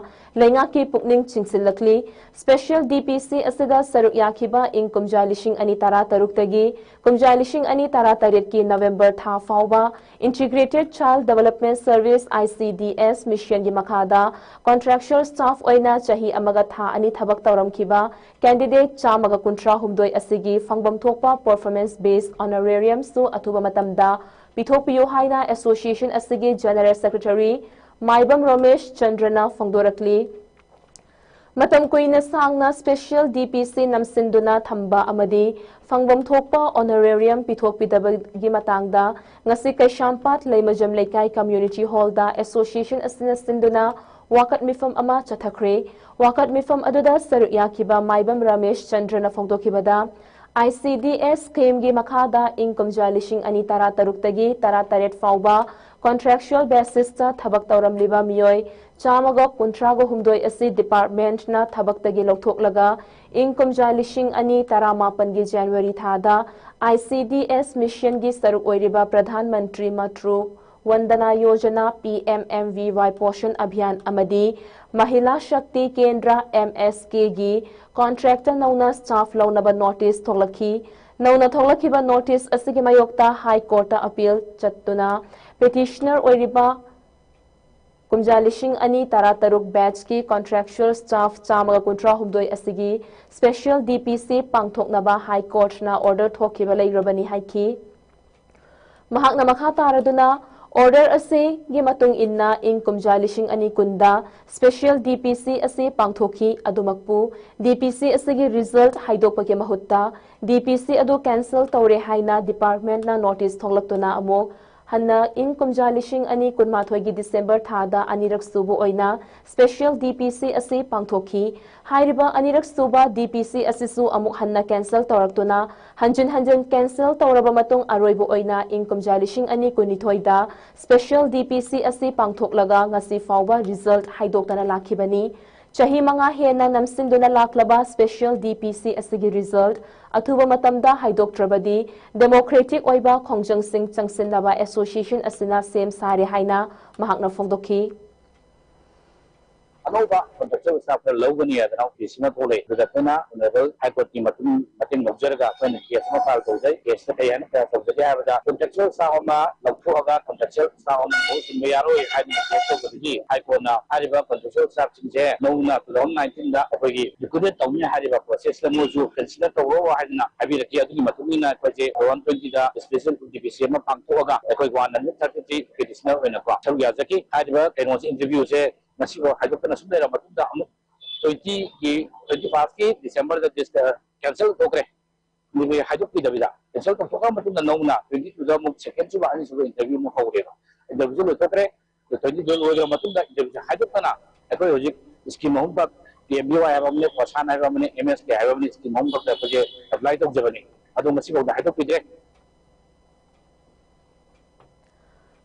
ꯂꯩꯉꯥꯛꯀꯤ ꯄꯨꯛꯅꯤꯡ ꯆꯤꯡꯁꯤꯜꯂꯛꯂꯤ꯫ ꯁ꯭ꯄꯦꯁꯤꯌꯦꯜ ꯗꯤ ꯄꯤ ꯁꯤ ꯑꯁꯤꯗ ꯁꯔꯨꯛ ꯌꯥꯈꯤꯕ ꯏꯪ ꯀꯨꯝꯖꯥ ꯂꯤꯁꯤꯡ ꯑꯅꯤ ꯇꯔꯥꯇꯔꯨꯛꯇꯒꯤ ꯀꯨꯝꯖꯥ ꯂꯤꯁꯤꯡ ꯑꯅꯤ ꯇꯔꯥꯇꯔꯦꯠꯀꯤ ꯅꯕꯦꯝꯕꯔ ꯊꯥ ꯐꯥꯎꯕ Integrated Child Development Service, I C D S, mission ꯒꯤ ꯃꯈꯥꯗ ꯀꯣꯟꯇ꯭ꯔꯦꯛꯆꯨꯑꯦꯜ ꯁ꯭ꯇꯥꯐ ꯑꯣꯏꯅ ꯆꯍꯤ ꯑꯃꯒ ꯊꯥ ꯑꯅꯤ ꯊꯕꯛ ꯇꯧꯔꯝꯈꯤꯕ ꯀꯦꯟꯗꯤꯗꯦꯠ ꯆꯥꯝꯃꯒ ꯀꯨꯟꯊ꯭ꯔꯥ ꯍꯨꯝꯗꯣꯏ ꯑꯁꯤꯒꯤ ꯐꯪꯐꯝ ꯊꯣꯛꯄ ꯄꯔꯐꯣꯔꯃꯦꯟꯁ ꯕꯦꯁ ꯑꯣꯅꯔꯦꯔꯤꯌꯝꯁꯨ ꯑꯊꯨꯕ ꯃꯇꯝꯗ ꯄꯤꯊꯣꯛꯄꯤꯌꯨ ꯍꯥꯏꯅ ꯑꯦꯁꯣꯁꯤꯌꯦꯁꯟ ꯑꯁꯤꯒꯤ ꯖꯦꯅꯔꯦꯜ ꯁꯦꯀ꯭ꯔꯦꯇꯔꯤ ꯃꯥꯏꯕꯝ ꯔꯣꯃꯦꯁ ꯆꯟꯗ꯭ꯔꯅ ꯐꯣꯡꯗꯣꯔꯛꯂꯤ꯫ ꯃꯇꯝ ꯀꯨꯏꯅ ꯁꯥꯡꯅ Special D P C ꯅꯝꯁꯤꯟꯗꯨꯅ ꯊꯝꯕ ꯑꯃꯗꯤ ꯐꯪꯐꯝ ꯊꯣꯛꯄ honorarium ꯄꯤꯊꯣꯛꯄꯤꯗꯕꯒꯤ ꯃꯇꯥꯡꯗ ꯉꯁꯤ ꯀꯩꯁꯥꯝꯄꯥꯠ ꯂꯩꯃꯖꯝ ꯂꯩꯀꯥꯏ Community Hall ꯗ Association ꯑꯁꯤꯅ ꯁꯤꯟꯗꯨꯅ ꯋꯥꯀꯠ ꯃꯤꯐꯝ ꯑꯃ ꯆꯠꯊꯈ꯭ꯔꯦ꯫ ꯋꯥꯀꯠ ꯃꯤꯐꯝ ꯑꯗꯨꯗ ꯁꯔꯨꯛ ꯌꯥꯈꯤꯕ ꯃꯥꯏꯕꯝ Ramesh ꯆꯟꯗ꯭ꯔꯅ ꯐꯣꯡꯗꯣꯛꯈꯤꯕꯗ, I C D S scheme ꯒꯤ ꯃꯈꯥꯗ ꯏꯪ ꯀꯨꯝꯖꯥ ꯂꯤꯁꯤꯡ ꯑꯅꯤ ꯇꯔꯥꯇꯔꯨꯛꯇꯒꯤ ꯇꯔꯥꯇꯔꯦꯠ ꯐꯥꯎꯕ contractual basis ꯇ ꯊꯕꯛ ꯇꯧꯔꯝꯂꯤꯕ ꯃꯤꯑꯣꯏ ꯆꯥꯝꯃꯒ ꯀꯨꯟꯊ꯭ꯔꯥꯒ ꯍꯨꯝꯗꯣꯏ ꯑꯁꯤ department ꯅ ꯊꯕꯛꯇꯒꯤ ꯂꯧꯊꯣꯛꯂꯒ ꯏꯪ ꯀꯨꯝꯖꯥ ꯂꯤꯁꯤꯡ ꯑꯅꯤ ꯇꯔꯥꯃꯥꯄꯟꯒꯤ January ꯊꯥꯗ I C D S mission ꯒꯤ ꯁꯔꯨꯛ ꯑꯣꯏꯔꯤꯕ ꯄ꯭ꯔꯙꯥꯟ ꯃꯟꯇ꯭ꯔꯤ ꯃꯥꯇ꯭ꯔꯨ ꯋꯟꯗꯅꯥ Yojana, P M M V Y Poshan Abhiyan ꯑꯃꯗꯤ ꯃꯍꯤꯂꯥ ꯁꯛꯇꯤ ꯀꯦꯟꯗ꯭ꯔ, M S K ꯒꯤ contract ꯇ ꯅꯧꯅ staff ꯂꯧꯅꯕ notice ꯊꯣꯛꯂꯛꯈꯤ꯫ ꯅꯧꯅ ꯊꯣꯛꯂꯛꯈꯤꯕ notice ꯑꯁꯤꯒꯤ ꯃꯥꯌꯣꯛꯇ High Court ꯇ appeal ꯆꯠꯇꯨꯅ petitioner ꯑꯣꯏꯔꯤꯕ ꯀꯨꯝꯖꯥ ꯂꯤꯁꯤꯡ ꯑꯅꯤ ꯇꯔꯥꯇꯔꯨꯛ batch ꯀꯤ contractual staff ꯆꯥꯝꯃꯒ ꯀꯨꯟꯊ꯭ꯔꯥ ꯍꯨꯝꯗꯣꯏ ꯑꯁꯤꯒꯤ Special D P C ꯄꯥꯡꯊꯣꯛꯅꯕ High Court ꯅ order ꯊꯣꯛꯈꯤꯕ ꯂꯩꯔꯕꯅꯤ ꯍꯥꯏꯈꯤ꯫ ꯃꯍꯥꯛꯅ ꯃꯈꯥ ꯇꯥꯔꯗꯨꯅ, order ꯑꯁꯤꯒꯤ ꯃꯇꯨꯡ ꯏꯟꯅ ꯏꯪ ꯀꯨꯝꯖꯥ ꯂꯤꯁꯤꯡ ꯑꯅꯤ ꯀꯨꯟꯗ Special D P C ꯑꯁꯤ ꯄꯥꯡꯊꯣꯛꯈꯤ꯫ ꯑꯗꯨꯃꯛꯄꯨ, D P C ꯑꯁꯤꯒꯤ result ꯍꯥꯏꯗꯣꯛꯄꯒꯤ ꯃꯍꯨꯠꯇ D P C ꯑꯗꯨ cancel ꯇꯧꯔꯦ ꯍꯥꯏꯅ department ꯅ notice ꯊꯣꯛꯂꯛꯇꯨꯅ ꯑꯃꯨꯛ ꯍꯟꯅ ꯏꯪ ꯀꯨꯝꯖꯥ ꯂꯤꯁꯤꯡ ꯑꯅꯤ ꯀꯨꯟꯃꯥꯊꯣꯏꯒꯤ December ꯊꯥꯗ ꯑꯅꯤꯔꯛ ꯁꯨꯕ ꯑꯣꯏꯅ Special D P C ꯑꯁꯤ ꯄꯥꯡꯊꯣꯛꯈꯤ꯫ ꯍꯥꯏꯔꯤꯕ ꯑꯅꯤꯔꯛ ꯁꯨꯕ D P C ꯑꯁꯤꯁꯨ ꯑꯃꯨꯛ ꯍꯟꯅ cancel ꯇꯧꯔꯛꯇꯨꯅ, ꯍꯟꯖꯤꯟ ꯍꯟꯖꯤꯟ cancel ꯇꯧꯔꯕ ꯃꯇꯨꯡ ꯑꯔꯣꯏꯕ ꯑꯣꯏꯅ ꯏꯪ ꯀꯨꯝꯖꯥ ꯂꯤꯁꯤꯡ ꯑꯅꯤ ꯀꯨꯟꯅꯤꯊꯣꯏꯗ Special D P C ꯑꯁꯤ ꯄꯥꯡꯊꯣꯛꯂꯒ ꯉꯁꯤ ꯐꯥꯎꯕ result ꯍꯥꯏꯗꯣꯛꯇꯅ ꯂꯥꯛꯈꯤꯕꯅꯤ꯫ ꯆꯍꯤ ꯃꯉꯥ ꯍꯦꯟꯅ ꯅꯝꯁꯤꯟꯗꯨꯅ ꯂꯥꯛꯂꯕ Special D P C ꯑꯁꯤꯒꯤ result ꯑꯊꯨꯕ ꯃꯇꯝꯗ ꯍꯥꯏꯗꯣꯛꯇ꯭ꯔꯕꯗꯤ democratic ꯑꯣꯏꯕ ꯈꯣꯡꯖꯪꯁꯤꯡ ꯆꯪꯁꯤꯟꯅꯕ association ꯑꯁꯤꯅ ꯁꯦꯝ ꯁꯥꯔꯦ ꯍꯥꯏꯅ ꯃꯍꯥꯛꯅ ꯐꯣꯡꯗꯣꯛꯈꯤ꯫ ꯑꯅꯧꯕ contractual staff ꯈꯔ ꯂꯧꯒꯅꯤ ꯍꯥꯏꯗꯅ ꯅꯣꯇꯤꯁ ꯑꯃ ꯊꯣꯛꯂꯛꯑꯦ꯫ ꯑꯗꯨꯗ ꯑꯩꯈꯣꯏꯅ Honorable High Court ꯀꯤ ꯃꯇꯨꯡ, ꯃꯇꯦꯡ ꯂꯧꯖꯔꯒ ꯑꯩꯈꯣꯏꯅ case ꯑꯃ file ꯇꯧꯖꯩ꯫ Case ꯇ ꯀꯩ ꯍꯥꯏꯅ file ꯇꯧꯖꯒꯦ ꯍꯥꯏꯕꯗ, contractual staff ꯑꯃ ꯂꯧꯊꯣꯛꯑꯒ contractual staff ꯑꯃ ꯃꯍꯨꯠ ꯁꯤꯟꯕ ꯌꯥꯔꯣꯏ ꯍꯥꯏꯗꯅ case ꯇꯧꯕꯗꯒꯤ High Court ꯅ ꯍꯥꯏꯔꯤꯕ contractual staff ꯁꯤꯡꯁꯦ ꯅꯧꯅ two thousand nineteen ꯗ ꯑꯩꯈꯣꯏꯒꯤ liquidate ꯇꯧꯅꯤ ꯍꯥꯏꯔꯤꯕ process ꯇ ꯃꯣꯏꯁꯨ consider ꯇꯧꯔꯣ ꯍꯥꯏꯗꯅ ꯍꯥꯏꯕꯤꯔꯛꯈꯤ꯫ ꯑꯗꯨꯒꯤ ꯃꯇꯨꯡ ꯏꯟꯅ ꯑꯩꯈꯣꯏꯁꯦ two thousand twenty ꯗ Special D P C ꯑꯃ ꯄꯥꯡꯊꯣꯛꯑꯒ ꯑꯩꯈꯣꯏ one hundred thirty three petitioner ꯑꯣꯏꯅꯀꯣ ꯁꯔꯨꯛ ꯌꯥꯖꯈꯤ꯫ ꯍꯥꯏꯔꯤꯕ ꯀꯩꯅꯣꯁꯦ, interview ꯁꯦ ꯉꯁꯤꯐꯥꯎ ꯍꯥꯏꯗꯣꯛꯇꯅ ꯁꯨꯝ ꯂꯩꯔꯕ ꯃꯇꯨꯡꯗ ꯑꯃꯨꯛ ꯇ꯭ꯋꯦꯟꯇꯤꯒꯤ ꯇ꯭ꯋꯦꯟꯇꯤ ꯐꯥꯏꯚꯀꯤ ꯗꯤꯁꯦꯝꯕꯔꯗ ꯗꯤꯁ ꯀꯦꯟꯁꯦꯜ ꯇꯧꯈ꯭ꯔꯦ꯫ ꯃꯣꯏ ꯍꯥꯏꯗꯣꯛꯄꯤꯗꯕꯤꯗ ꯀꯦꯟꯁꯦꯜ ꯇꯧꯊꯣꯛꯈ꯭ꯔ ꯃꯇꯨꯡꯗ ꯅꯧꯅ ꯇ꯭ꯋꯦꯟꯇꯤ ꯇꯨꯗ ꯑꯃꯨꯛ ꯁꯦꯀꯦꯟ ꯁꯨꯕ ꯑꯅꯤꯁꯨꯕ ꯏꯟꯇꯔꯚ꯭ꯌꯨ ꯑꯃꯨꯛ ꯍꯧꯔꯦꯕ꯫ ꯏꯟꯇꯔꯚ꯭ꯌꯨꯁꯨ ꯂꯣꯏꯊꯣꯛꯈ꯭ꯔꯦ꯫ ꯇ꯭ꯋꯦꯟꯇꯤ ꯇꯨ ꯂꯣꯏꯈ꯭ꯔ ꯃꯇꯨꯡꯗ ꯏꯟꯇꯔꯚ꯭ꯌꯨꯁꯦ ꯍꯥꯏꯗꯣꯛꯇꯅ ꯑꯩꯈꯣꯏ ꯍꯧꯖꯤꯛ ꯁ꯭ꯀꯤꯝ ꯑꯍꯨꯝꯈꯛ, ꯄꯤ ꯑꯦꯝ ꯕꯤ ꯋꯥꯏ ꯍꯥꯏꯕ ꯑꯃꯅꯦ, ꯄꯣꯁꯥꯟ ꯍꯥꯏꯕ ꯑꯃꯅꯦ, ꯑꯦꯝ ꯑꯦꯁ ꯀꯦ ꯍꯥꯏꯕ ꯑꯃꯅꯦ, ꯁ꯭ꯀꯤꯝ ꯑꯍꯨꯝꯈꯛꯇ ꯑꯩꯈꯣꯏꯁꯦ ꯑꯦꯄ꯭ꯂꯥꯏ ꯇꯧꯖꯕꯅꯤ꯫ ꯑꯗꯣ ꯉꯁꯤꯐꯥꯎꯗ ꯍꯥꯏꯗꯣꯛꯄꯤꯗ꯭ꯔꯦ꯫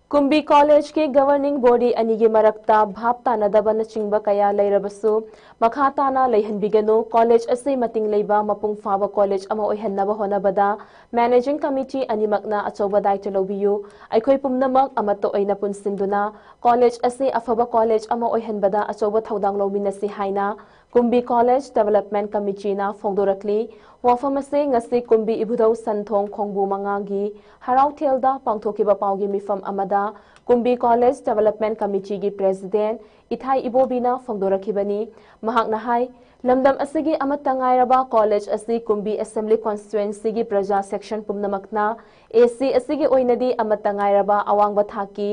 ꯀꯨꯝꯕꯤ ꯀꯣꯂꯦꯖꯀꯤ ꯒꯕꯔꯅꯤꯡ ꯕꯣꯗꯤ ꯑꯅꯤꯒꯤ ꯃꯔꯛꯇ ꯚꯥꯞ ꯇꯥꯅꯗꯕꯅꯆꯤꯡꯕ ꯀꯌꯥ ꯂꯩꯔꯕꯁꯨ, ꯃꯈꯥ ꯇꯥꯅ ꯂꯩꯍꯟꯕꯤꯒꯅꯨ꯫ ꯀꯣꯂꯦꯖ ꯑꯁꯤ ꯃꯇꯤꯡ ꯂꯩꯕ, ꯃꯄꯨꯡ ꯐꯥꯕ ꯀꯣꯂꯦꯖ ꯑꯃ ꯑꯣꯏꯍꯟꯅꯕ ꯍꯣꯠꯅꯕꯗ ꯃꯦꯅꯦꯖꯤꯡ ꯀꯃꯤꯇꯤ ꯑꯅꯤꯃꯛꯅ ꯑꯆꯧꯕ ꯗꯥꯏꯇ ꯂꯧꯕꯤꯌꯨ꯫ ꯑꯩꯈꯣꯏ ꯄꯨꯝꯅꯃꯛ ꯑꯃꯠꯇ ꯑꯣꯏꯅ ꯄꯨꯟꯁꯤꯟꯗꯨꯅ ꯀꯣꯂꯦꯖ ꯑꯁꯤ ꯑꯐꯕ ꯀꯣꯂꯦꯖ ꯑꯃ ꯑꯣꯏꯍꯟꯕꯗ ꯑꯆꯧꯕ ꯊꯧꯗꯥꯡ ꯂꯧꯃꯤꯟꯅꯁꯤ ꯍꯥꯏꯅ ꯀꯨꯝꯕꯤ ꯀꯣꯂꯦꯖ ꯗꯤꯕꯦꯂꯞꯃꯦꯟ ꯀꯃꯤꯇꯤꯅ ꯐꯣꯡꯗꯣꯔꯛꯂꯤ꯫ ꯋꯥꯐꯝ ꯑꯁꯤ ꯉꯁꯤ ꯀꯨꯝꯕꯤ ꯏꯕꯨꯙꯧ ꯁꯟꯊꯣꯡ ꯈꯣꯡꯕꯨ ꯃꯉꯥꯒꯤ ꯍꯔꯥꯎꯊꯦꯜꯗ ꯄꯥꯡꯊꯣꯛꯈꯤꯕ ꯄꯥꯎꯒꯤ ꯃꯤꯐꯝ ꯑꯃꯗ ꯀꯨꯝꯕꯤ ꯀꯣꯂꯦꯖ ꯗꯤꯕꯦꯂꯞꯃꯦꯟ ꯀꯃꯤꯇꯤꯒꯤ ꯄ꯭ꯔꯦꯁꯤꯗꯦꯟꯠ ꯏꯊꯥꯏ ꯏꯕꯣꯕꯤꯅ ꯐꯣꯡꯗꯣꯔꯛꯈꯤꯕꯅꯤ꯫ ꯃꯍꯥꯛꯅ ꯍꯥꯏ, ꯂꯝꯗꯝ ꯑꯁꯤꯒꯤ ꯑꯃꯠꯇ ꯉꯥꯏꯔꯕ ꯀꯣꯂꯦꯖ ꯑꯁꯤ ꯀꯨꯝꯕꯤ ꯑꯦꯁꯦꯝꯕ꯭ꯂꯤ ꯀꯣꯟꯁꯇꯤꯇ꯭ꯋꯦꯟꯁꯤꯒꯤ ꯄ꯭ꯔꯖꯥ ꯁꯦꯛꯁꯟ ꯄꯨꯝꯅꯃꯛꯅ ꯑꯦ ꯁꯤ ꯑꯁꯤꯒꯤ ꯑꯣꯏꯅꯗꯤ ꯑꯃꯠꯇ ꯉꯥꯏꯔꯕ ꯑꯋꯥꯡꯕ ꯊꯥꯛꯀꯤ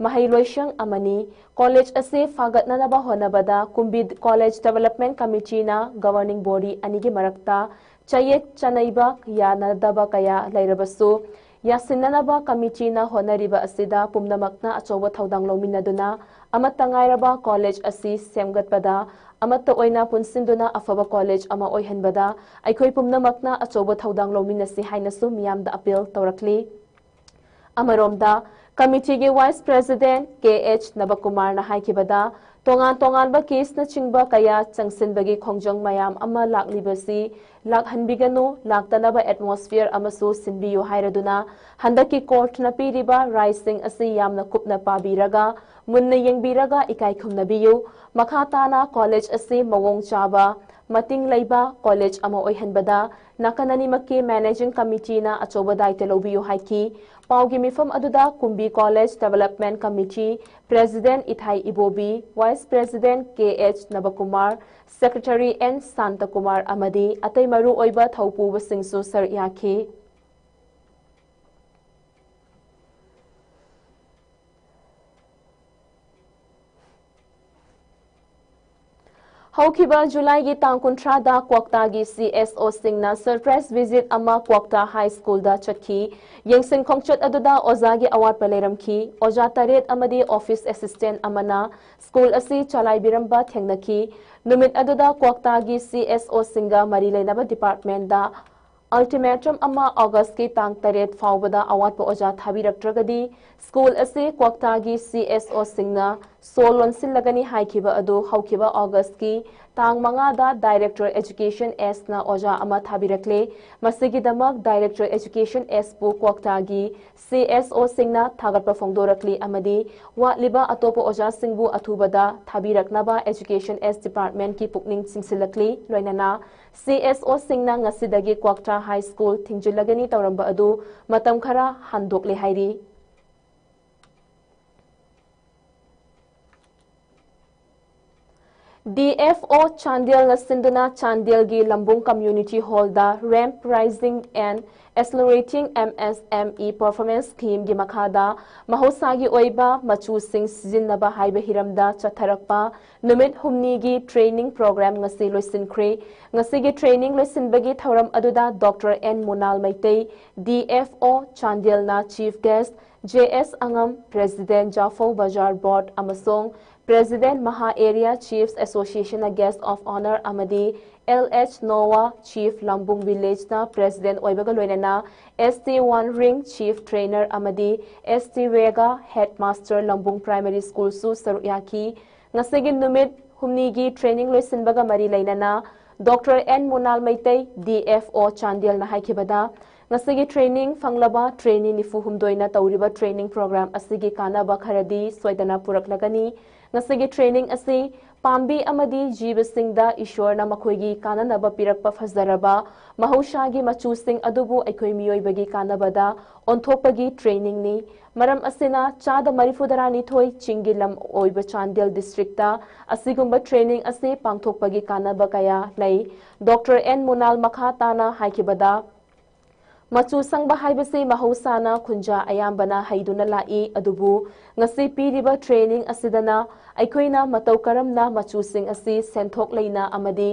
ꯃꯍꯩꯂꯣꯏꯁꯪ ꯑꯃꯅꯤ꯫ ꯀꯣꯂꯦꯖ ꯑꯁꯤ ꯐꯒꯠꯅꯅꯕ ꯍꯣꯠꯅꯕꯗ ꯀꯨꯝꯕꯤ ꯀꯣꯂꯦꯖ ꯗꯤꯕꯦꯂꯞꯃꯦꯟ ꯀꯃꯤꯇꯤꯅ ꯒꯕꯔꯅꯤꯡ ꯕꯣꯗꯤ ꯑꯅꯤꯒꯤ ꯃꯔꯛꯇ ꯆꯌꯦꯠ ꯆꯅꯩꯕ ꯌꯥꯅꯗꯕ ꯀꯌꯥ ꯂꯩꯔꯕꯁꯨ, ꯌꯥꯁꯤꯟꯅꯅꯕ ꯀꯃꯤꯇꯤꯅ ꯍꯣꯠꯅꯔꯤꯕ ꯑꯁꯤꯗ ꯄꯨꯝꯅꯃꯛꯅ ꯑꯆꯧꯕ ꯊꯧꯗꯥꯡ ꯂꯧꯃꯤꯟꯅꯗꯨꯅ ꯑꯃꯠꯇ ꯉꯥꯏꯔꯕ ꯀꯣꯂꯦꯖ ꯑꯁꯤ ꯁꯦꯝꯒꯠꯄꯗ ꯑꯃꯠꯇ ꯑꯣꯏꯅ ꯄꯨꯟꯁꯤꯟꯗꯨꯅ ꯑꯐꯕ ꯀꯣꯂꯦꯖ ꯑꯃ ꯑꯣꯏꯍꯟꯕꯗ ꯑꯩꯈꯣꯏ ꯄꯨꯝꯅꯃꯛꯅ ꯑꯆꯧꯕ ꯊꯧꯗꯥꯡ ꯂꯧꯃꯤꯟꯅꯁꯤ ꯍꯥꯏꯅꯁꯨ ꯃꯤꯌꯥꯝꯗ ꯑꯄꯤꯜ ꯇꯧꯔꯛꯂꯤ꯫ ꯑꯃꯔꯣꯝꯗ, ꯀꯃꯤꯇꯤꯒꯤ ꯋꯥꯏꯁ ꯄ꯭ꯔꯦꯁꯤꯗꯦꯟꯠ ꯀꯦ ꯑꯦꯆ ꯅꯕꯀꯨꯃꯥꯔꯅ ꯍꯥꯏꯈꯤꯕꯗ, ꯇꯣꯉꯥꯟ ꯇꯣꯉꯥꯟꯕ ꯀꯦꯁꯅꯆꯤꯡꯕ ꯀꯌꯥ ꯆꯪꯁꯤꯟꯕꯒꯤ ꯈꯣꯡꯖꯪ ꯃꯌꯥꯝ ꯑꯃ ꯂꯥꯛꯂꯤꯕꯁꯤ ꯂꯥꯛꯍꯟꯕꯤꯒꯅꯨ, ꯂꯥꯛꯇꯅꯕ ꯑꯦꯠꯃꯣꯁꯐꯤꯌꯔ ꯑꯃꯁꯨ ꯁꯤꯟꯕꯤꯌꯨ ꯍꯥꯏꯔꯗꯨꯅ, ꯍꯟꯗꯛꯀꯤ ꯀꯣꯔꯠꯅ ꯄꯤꯔꯤꯕ ꯔꯥꯏꯁꯤꯡ ꯑꯁꯤ ꯌꯥꯝꯅ ꯀꯨꯞꯅ ꯄꯥꯕꯤꯔꯒ, ꯃꯨꯟꯅ ꯌꯦꯡꯕꯤꯔꯒ ꯏꯀꯥꯏ ꯈꯨꯝꯅꯕꯤꯌꯨ꯫ ꯃꯈꯥ ꯇꯥꯅ ꯀꯣꯂꯦꯖ ꯑꯁꯤ ꯃꯑꯣꯡ ꯆꯥꯕ, ꯃꯇꯤꯡ ꯂꯩꯕ ꯀꯣꯂꯦꯖ ꯑꯃ ꯑꯣꯏꯍꯟꯕꯗ ꯅꯥꯀꯟ ꯑꯅꯤꯃꯛꯀꯤ ꯃꯦꯅꯦꯖꯤꯡ ꯀꯃꯤꯇꯤꯅ ꯑꯆꯧꯕ ꯗꯥꯏꯇ ꯂꯧꯕꯤꯌꯨ ꯍꯥꯏꯈꯤ꯫ ꯄꯥꯎꯒꯤ ꯃꯤꯐꯝ ꯑꯗꯨꯗ Kumbi college development committee president Ithai Ibobi, vice president K H Nabakumar, secretary N Shantakumar ꯑꯃꯗꯤ ꯑꯇꯩ ꯃꯔꯨ ꯑꯣꯏꯕ ꯊꯧꯄꯨꯕꯁꯤꯡꯁꯨ ꯁꯔꯨꯛ ꯌꯥꯈꯤ꯫ ꯍꯧꯈꯤꯕ ꯖꯨꯂꯥꯏꯒꯤ ꯇꯥꯡ ꯀꯨꯟꯊ꯭ꯔꯥꯗ ꯀ꯭ꯋꯥꯛꯇꯥꯒꯤ ꯁꯤ ꯑꯦꯁ ꯑꯣꯁꯤꯡꯅ surprise visit ꯑꯃ ꯀ꯭ꯋꯥꯛꯇꯥ ꯍꯥꯏ ꯁ꯭ꯀꯨꯜꯗ ꯆꯠꯈꯤ꯫ ꯌꯦꯡꯁꯤꯟ ꯈꯣꯡꯆꯠ ꯑꯗꯨꯗ ꯑꯣꯖꯥꯒꯤ ꯑꯋꯥꯠꯄ ꯂꯩꯔꯝꯈꯤ꯫ ꯑꯣꯖꯥ ꯇꯔꯦꯠ ꯑꯃꯗꯤ office assistant ꯑꯃꯅ ꯁ꯭ꯀꯨꯜ ꯑꯁꯤ ꯆꯂꯥꯏꯕꯤꯔꯝꯕ ꯊꯦꯡꯅꯈꯤ꯫ ꯅꯨꯃꯤꯠ ꯑꯗꯨꯗ ꯀ꯭ꯋꯥꯛꯇꯥꯒꯤ ꯁꯤ ꯑꯦꯁ ꯑꯣꯁꯤꯡꯒ ꯃꯔꯤ ꯂꯩꯅꯕ departmentꯗ ultimatum ꯑꯃ ꯑꯣꯒꯁꯀꯤ ꯇꯥꯡ ꯇꯔꯦꯠ ꯐꯥꯎꯕꯗ ꯑꯋꯥꯠꯄ ꯑꯣꯖꯥ ꯊꯥꯕꯤꯔꯛꯇ꯭ꯔꯒꯗꯤ ꯁ꯭ꯀꯨꯜ ꯑꯁꯤ ꯀ꯭ꯋꯥꯛꯇꯥꯒꯤ ꯁꯤ ꯑꯦꯁ ꯑꯣꯁꯤꯡꯅ ꯁꯣ ꯂꯣꯟꯁꯤꯜꯂꯒꯅꯤ ꯍꯥꯏꯈꯤꯕ ꯑꯗꯨ ꯍꯧꯈꯤꯕ ꯑꯣꯒꯁꯀꯤ ꯇꯥꯡ ꯃꯉꯥꯗ Director Education Sꯅ ꯑꯣꯖꯥ ꯑꯃ ꯊꯥꯕꯤꯔꯛꯂꯦ꯫ ꯃꯁꯤꯒꯤꯗꯃꯛ Director Education Sꯄꯨ ꯀ꯭ꯋꯥꯛꯇꯥꯒꯤ ꯁꯤ ꯑꯦꯁ ꯑꯣꯁꯤꯡꯅ ꯊꯥꯒꯠꯄ ꯐꯣꯡꯗꯣꯔꯛꯂꯤ ꯑꯃꯗꯤ ꯋꯥꯠꯂꯤꯕ ꯑꯇꯣꯞꯄ ꯑꯣꯖꯥꯁꯤꯡꯕꯨ ꯑꯊꯨꯕꯗ ꯊꯥꯕꯤꯔꯛꯅꯕ Education S Departmentꯀꯤ ꯄꯨꯛꯅꯤꯡ ꯆꯤꯡꯁꯤꯜꯂꯛꯂꯤ꯫ ꯂꯣꯏꯅꯅ ꯁꯤ ꯑꯦꯁ ꯑꯣꯁꯤꯡꯅ ꯉꯁꯤꯗꯒꯤ ꯀ꯭ꯋꯥꯛꯇꯥ ꯍꯥꯏ ꯁ꯭ꯀꯨꯜ ꯊꯤꯡꯖꯤꯜꯂꯒꯅꯤ ꯇꯧꯔꯝꯕ ꯑꯗꯨ ꯃꯇꯝ ꯈꯔ ꯍꯟꯗꯣꯛꯂꯦ ꯍꯥꯏꯔꯤ꯫ D F O ꯆꯥꯟꯗꯦꯜꯅ ꯁꯤꯟꯗꯨꯅ ꯆꯥꯟꯗꯦꯜꯒꯤ ꯂꯝꯕꯨꯡ Community Hallꯗ Ramp Rising and Accelerating M S M E Performance themeꯒꯤ ꯃꯈꯥꯗ ꯃꯍꯧꯁꯥꯒꯤ ꯑꯣꯏꯕ ꯃꯆꯨꯁꯤꯡ ꯁꯤꯖꯤꯟꯅꯕ ꯍꯥꯏꯕ ꯍꯤꯔꯝꯗ ꯆꯠꯊꯔꯛꯄ ꯅꯨꯃꯤꯠ ꯍꯨꯝꯅꯤꯒꯤ training program ꯉꯁꯤ ꯂꯣꯏꯁꯤꯟꯈ꯭ꯔꯦ꯫ ꯉꯁꯤꯒꯤ training ꯂꯣꯏꯁꯤꯟꯕꯒꯤ ꯊꯧꯔꯝ ꯑꯗꯨꯗ Doctor N ꯃꯨꯅꯥꯜ Meitei, D F O ꯆꯥꯟꯗꯦꯜꯅ chief guest, J S ꯑꯉꯝ, President ꯖꯥꯐꯧ ꯕꯖꯥꯔ Board ꯑꯃꯁꯨꯡ President ꯃꯍꯥ Area Chiefs Associationꯅ guest of honour ꯑꯃꯗꯤ L H Noah, Chief ꯂꯝꯕꯨꯡ Villageꯅ President ꯑꯣꯏꯕꯒ ꯂꯣꯏꯅꯅ S T One Ring, Chief Trainer ꯑꯃꯗꯤ S T Vega, Headmaster ꯂꯝꯕꯨꯡ Primary Schoolꯁꯨ ꯁꯔꯨꯛ ꯌꯥꯈꯤ꯫ ꯉꯁꯤꯒꯤ ꯅꯨꯃꯤꯠ ꯍꯨꯝꯅꯤꯒꯤ training ꯂꯣꯏꯁꯤꯟꯕꯒ ꯃꯔꯤ ꯂꯩꯅꯅ Doctor N ꯃꯨꯅꯥꯜ Meitei, D F O ꯆꯥꯟꯗꯦꯜꯅ ꯍꯥꯏꯈꯤꯕꯗ, ꯉꯁꯤꯒꯤ training ꯐꯪꯂꯕ trainee ꯅꯤꯐꯨ ꯍꯨꯝꯗꯣꯏꯅ ꯇꯧꯔꯤꯕ training program ꯑꯁꯤꯒꯤ ꯀꯥꯟꯅꯕ ꯈꯔꯗꯤ ꯁꯣꯏꯗꯅ ꯄꯨꯔꯛꯂꯒꯅꯤ꯫ ꯉꯁꯤꯒꯤ training ꯑꯁꯤ ꯄꯥꯝꯕꯤ ꯑꯃꯗꯤ ꯖꯤꯕꯁꯤꯡꯗ ꯏꯁꯣꯔꯅ ꯃꯈꯣꯏꯒꯤ ꯀꯥꯟꯅꯅꯕ ꯄꯤꯔꯛꯄ ꯐꯖꯔꯕ ꯃꯍꯧꯁꯥꯒꯤ ꯃꯆꯨꯁꯤꯡ ꯑꯗꯨꯕꯨ ꯑꯩꯈꯣꯏ ꯃꯤꯑꯣꯏꯕꯒꯤ ꯀꯥꯟꯅꯕꯗ ꯑꯣꯟꯊꯣꯛꯄꯒꯤ trainingꯅꯤ꯫ ꯃꯔꯝ ꯑꯁꯤꯅ, ꯆꯥꯗ ꯃꯔꯤꯐꯨ ꯇꯔꯥꯅꯤꯊꯣꯏ ꯆꯤꯡꯒꯤ ꯂꯝ ꯑꯣꯏꯕ ꯆꯥꯟꯗꯦꯜ districtꯇ ꯑꯁꯤꯒꯨꯝꯕ training ꯑꯁꯤ ꯄꯥꯡꯊꯣꯛꯄꯒꯤ ꯀꯥꯟꯅꯕ ꯀꯌꯥ ꯂꯩ꯫ Doctor N ꯃꯨꯅꯥꯜ ꯃꯈꯥ ꯇꯥꯅ ꯍꯥꯏꯈꯤꯕꯗ, ꯃꯆꯨ ꯁꯪꯕ ꯍꯥꯏꯕꯁꯤ ꯃꯍꯧꯁꯥꯅ ꯈꯨꯟꯖꯥ ꯑꯌꯥꯝꯕꯅ ꯍꯩꯗꯨꯅ ꯂꯥꯛꯏ, ꯑꯗꯨꯕꯨ ꯉꯁꯤ ꯄꯤꯔꯤꯕ training ꯑꯁꯤꯗꯅ ꯑꯩꯈꯣꯏꯅ ꯃꯇꯧ ꯀꯔꯝꯅ ꯃꯆꯨꯁꯤꯡ ꯑꯁꯤ ꯁꯦꯟꯊꯣꯛ ꯂꯩꯅ ꯑꯃꯗꯤ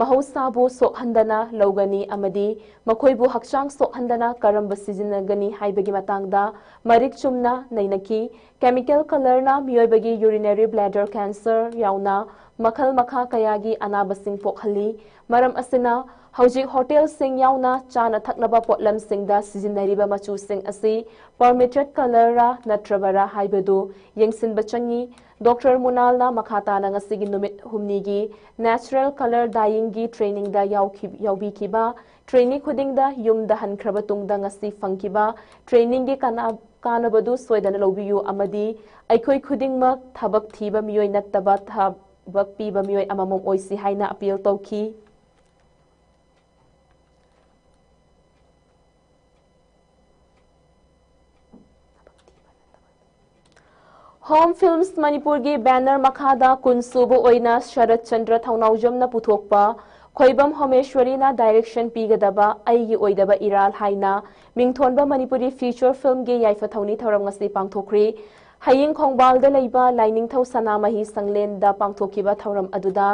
ꯃꯍꯧꯁꯥꯕꯨ ꯁꯣꯛꯍꯟꯗꯅ ꯂꯧꯒꯅꯤ ꯑꯃꯗꯤ ꯃꯈꯣꯏꯕꯨ ꯍꯛꯆꯥꯡ ꯁꯣꯛꯍꯟꯗꯅ ꯀꯔꯝꯕ ꯁꯤꯖꯤꯟꯅꯒꯅꯤ ꯍꯥꯏꯕꯒꯤ ꯃꯇꯥꯡꯗ ꯃꯔꯤꯛ ꯆꯨꯝꯅ ꯅꯩꯅꯈꯤ꯫ Chemical colourꯅ ꯃꯤꯑꯣꯏꯕꯒꯤ urinary bladder cancer ꯌꯥꯎꯅ ꯃꯈꯜ ꯃꯈꯥ ꯀꯌꯥꯒꯤ ꯑꯅꯥꯕꯁꯤꯡ ꯄꯣꯛꯍꯜꯂꯤ꯫ ꯃꯔꯝ ꯑꯁꯤꯅ, ꯍꯧꯖꯤꯛ ꯍꯣꯇꯦꯜꯁꯤꯡ ꯌꯥꯎꯅ ꯆꯥꯅ ꯊꯛꯅꯕ ꯄꯣꯠꯂꯝꯁꯤꯡꯗ ꯁꯤꯖꯤꯟꯅꯔꯤꯕ ꯃꯆꯨꯁꯤꯡ ꯑꯁꯤ permitted colourꯔ ꯅꯠꯇ꯭ꯔꯕꯔꯥ ꯍꯥꯏꯕꯗꯨ ꯌꯦꯡꯁꯤꯟꯕ ꯆꯪꯏ꯫ ꯗꯣꯛꯇꯔ ꯃꯨꯅꯥꯜꯅ ꯃꯈꯥ ꯇꯥꯅ ꯉꯁꯤꯒꯤ ꯅꯨꯃꯤꯠ ꯍꯨꯝꯅꯤꯒꯤ natural colour dyeingꯒꯤ trainingꯗ ꯌꯥꯎꯈꯤ-, ꯌꯥꯎꯕꯤꯈꯤꯕ trainee ꯈꯨꯗꯤꯡꯗ ꯌꯨꯝꯗ ꯍꯟꯈ꯭ꯔꯕ ꯇꯨꯡꯗ ꯉꯁꯤ ꯐꯪꯈꯤꯕ trainingꯒꯤ ꯀꯥꯟꯅ-, ꯀꯥꯟꯅꯕꯗꯨ ꯁꯣꯏꯗꯅ ꯂꯧꯕꯤꯌꯨ ꯑꯃꯗꯤ ꯑꯩꯈꯣꯏ ꯈꯨꯗꯤꯡꯃꯛ ꯊꯕꯛ ꯊꯤꯕ ꯃꯤꯑꯣꯏ ꯅꯠꯇꯕ ꯊꯕꯛ ꯄꯤꯕ ꯃꯤꯑꯣꯏ ꯑꯃꯃꯝ ꯑꯣꯏꯁꯤ ꯍꯥꯏꯅ appeal ꯇꯧꯈꯤ꯫ Home Films ꯃꯅꯤꯄꯨꯔꯒꯤ banner ꯃꯈꯥꯗ ꯀꯨꯟ ꯁꯨꯕ ꯑꯣꯏꯅ ꯁꯔꯠ ꯆꯟꯗ꯭ꯔ ꯊꯧꯅꯥꯎꯖꯝꯅ ꯄꯨꯊꯣꯛꯄ ꯈꯣꯏꯕꯝ ꯍꯣꯃꯦꯁ꯭ꯋꯔꯤꯅ direction ꯄꯤꯒꯗꯕ ꯑꯩꯒꯤ ꯑꯣꯏꯗꯕ ꯏꯔꯥꯜ ꯍꯥꯏꯅ ꯃꯤꯡꯊꯣꯟꯕ ꯃꯅꯤꯄꯨꯔꯤ feature filmꯒꯤ ꯌꯥꯏꯐ ꯊꯧꯅꯤ ꯊꯧꯔꯝ ꯉꯁꯤ ꯄꯥꯡꯊꯣꯛꯈ꯭ꯔꯤ꯫ ꯍꯌꯦꯡ ꯈꯣꯡꯕꯥꯜꯗ ꯂꯩꯕ ꯂꯥꯏꯅꯤꯡꯊꯧ ꯁꯅꯥꯃꯍꯤ ꯁꯪꯂꯦꯟꯗ ꯄꯥꯡꯊꯣꯛꯈꯤꯕ ꯊꯧꯔꯝ ꯑꯗꯨꯗ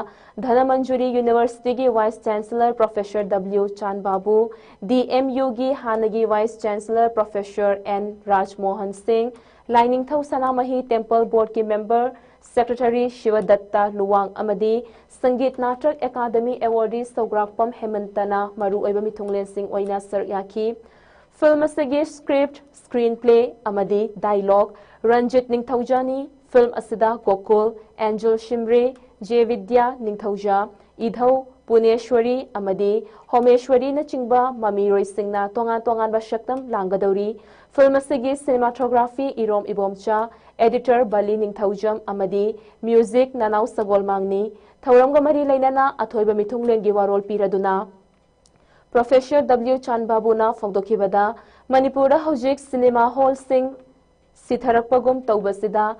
Dhanamanjuri Universityꯒꯤ Vice Chancellor Professor W ꯆꯥꯟꯕꯥꯕꯨ, DMUꯒꯤ ꯍꯥꯟꯅꯒꯤ Vice Chancellor Professor N ꯔꯥꯖꯃꯣꯍꯟ ꯁꯤꯡ, ꯂꯥꯏꯅꯤꯡꯊꯧ ꯁꯅꯥꯃꯍꯤ Temple Boardꯀꯤ member Secretary ꯁꯤꯕꯗꯠꯇ ꯂꯨꯋꯥꯡ ꯑꯃꯗꯤ ꯁꯪꯒꯤꯠ ꯅꯥꯇꯛ ꯑꯦꯀꯥꯗꯃꯤ awardee ꯁꯧꯒ꯭ꯔꯥꯛꯄꯝ ꯍꯦꯃꯟꯇꯅ ꯃꯔꯨꯑꯣꯏꯕ ꯃꯤꯊꯨꯡꯂꯦꯟꯁꯤꯡ ꯑꯣꯏꯅ ꯁꯔꯨꯛ ꯌꯥꯈꯤ꯫ Film ꯑꯁꯤꯒꯤ script, screenplay ꯑꯃꯗꯤ dialogue ꯔꯟꯖꯤꯠ ꯅꯤꯡꯊꯧꯖꯥꯅꯤ꯫ Film ꯑꯁꯤꯗ ꯒꯣꯀꯨꯜ, ꯑꯦꯟꯖꯦꯜ ꯁꯤꯝꯔꯦ, ꯖꯦ ꯕꯤꯗ꯭ꯌꯥ ꯅꯤꯡꯊꯧꯖꯥ, ꯏꯙꯧ ꯄꯨꯅꯦꯁ꯭ꯋꯔꯤ ꯑꯃꯗꯤ ꯍꯣꯃꯦꯁ꯭ꯋꯔꯤꯅꯆꯤꯡꯕ ꯃꯃꯤꯔꯣꯏꯁꯤꯡꯅ ꯇꯣꯉꯥꯟ ꯇꯣꯉꯥꯟꯕ ꯁꯛꯇꯝ ꯂꯥꯡꯒꯗꯧꯔꯤ꯫ Film ꯑꯁꯤꯒꯤ cinematography ꯏꯔꯣꯝ ꯏꯕꯣꯝꯆꯥ, editor ꯕꯂꯤ ꯅꯤꯡꯊꯧꯖꯝ ꯑꯃꯗꯤ music ꯅꯅꯥꯎ ꯁꯒꯣꯜꯃꯥꯡꯅꯤ꯫ ꯊꯧꯔꯝꯒ ꯃꯔꯤ ꯂꯩꯅꯅ ꯑꯊꯣꯏꯕ ꯃꯤꯊꯨꯡꯂꯦꯟꯒꯤ ꯋꯥꯔꯣꯜ ꯄꯤꯔꯗꯨꯅ Professor W ꯆꯥꯟꯕꯥꯕꯨꯅ ꯐꯣꯡꯗꯣꯛꯈꯤꯕꯗ, ꯃꯅꯤꯄꯨꯔꯗ ꯍꯧꯖꯤꯛ cinema hallꯁꯤꯡ ꯁꯤꯊꯔꯛꯄꯒꯨꯝ ꯇꯧꯕꯁꯤꯗ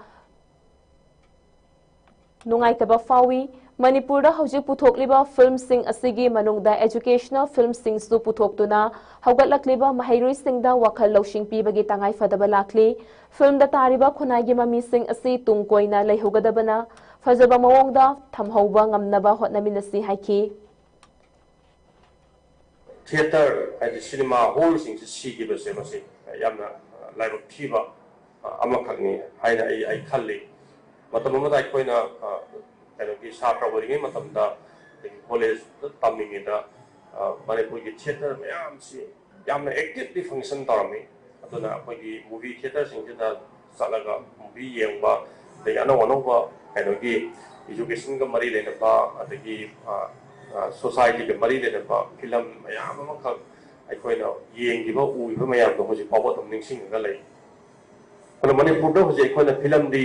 ꯅꯨꯡꯉꯥꯏꯇꯕ ꯐꯥꯎꯏ꯫ ꯃꯅꯤꯄꯨꯔꯗ ꯍꯧꯖꯤꯛ ꯄꯨꯊꯣꯛꯂꯤꯕ ꯐꯤꯜꯝꯁꯤꯡ ꯑꯁꯤꯒꯤ ꯃꯅꯨꯡꯗ educational ꯐꯤꯜꯝꯁꯤꯡꯁꯨ ꯄꯨꯊꯣꯛꯇꯨꯅ ꯍꯧꯒꯠꯂꯛꯂꯤꯕ ꯃꯍꯩꯔꯣꯏꯁꯤꯡꯗ ꯋꯥꯈꯜ ꯂꯧꯁꯤꯡ ꯄꯤꯕꯒꯤ ꯇꯉꯥꯏꯐꯗꯕ ꯂꯥꯛꯂꯤ꯫ ꯐꯤꯜꯝꯗ ꯇꯥꯔꯤꯕ ꯈꯨꯟꯅꯥꯏꯒꯤ ꯃꯃꯤꯁꯤꯡ ꯑꯁꯤ ꯇꯨꯡ ꯀꯣꯏꯅ ꯂꯩꯍꯧꯒꯗꯕꯅ ꯐꯖꯕ ꯃꯑꯣꯡꯗ ꯊꯝꯍꯧꯕ ꯉꯝꯅꯕ ꯍꯣꯠꯅꯃꯤꯟꯅꯁꯤ ꯍꯥꯏꯈꯤ꯫ ꯊꯤꯌꯦꯇꯔ ꯍꯥꯏꯗꯤ ꯁꯤꯅꯦꯃꯥ ꯍꯣꯜꯁꯤꯡꯁꯦ ꯁꯤꯈꯤꯕꯁꯦ ꯃꯁꯤ ꯌꯥꯝꯅ ꯂꯥꯏꯕꯛ ꯊꯤꯕ ꯑꯃꯈꯛꯅꯤ ꯍꯥꯏꯅ ꯑꯩ ꯑꯩ ꯈꯜꯂꯤ꯫ ꯃꯇꯝ ꯑꯃꯗ ꯑꯩꯈꯣꯏꯅ ꯀꯩꯅꯣꯒꯤ ꯁꯥꯇ꯭ꯔ ꯑꯣꯏꯔꯤꯉꯩ ꯃꯇꯝꯗ ꯑꯗꯒꯤ ꯀꯣꯂꯦꯖꯇ ꯇꯝꯂꯤꯉꯩꯗ ꯃꯅꯤꯄꯨꯔꯒꯤ ꯊꯤꯌꯦꯇꯔ ꯃꯌꯥꯝꯁꯤ ꯌꯥꯝꯅ ꯑꯦꯛꯇꯤꯚꯂꯤ ꯐꯪꯁꯟ ꯇꯧꯔꯝꯃꯤ꯫ ꯑꯗꯨꯅ ꯑꯩꯈꯣꯏꯒꯤ movie theatreꯁꯤꯡꯁꯤꯗ ꯆꯠꯂꯒ movie ꯌꯦꯡꯕ, ꯑꯗꯒꯤ ꯑꯅꯧ ꯑꯅꯧꯕ ꯀꯩꯅꯣꯒꯤ educationꯒ ꯃꯔꯤ ꯂꯩꯅꯕ, ꯑꯗꯒꯤ societyꯒ ꯃꯔꯤ ꯂꯩꯅꯕ ꯐꯤꯂꯝ ꯃꯌꯥꯝ ꯑꯃꯈꯛ ꯑꯩꯈꯣꯏꯅ ꯌꯦꯡꯈꯤꯕ ꯎꯈꯤꯕ ꯃꯌꯥꯝꯗꯣ ꯍꯧꯖꯤꯛ ꯐꯥꯎꯕ ꯑꯗꯨꯝ ꯅꯤꯡꯁꯤꯡꯉꯒ ꯂꯩ꯫ ꯑꯗꯣ ꯃꯅꯤꯄꯨꯔꯗ ꯍꯧꯖꯤꯛ ꯑꯩꯈꯣꯏꯅ ꯐꯤꯂꯝꯗꯤ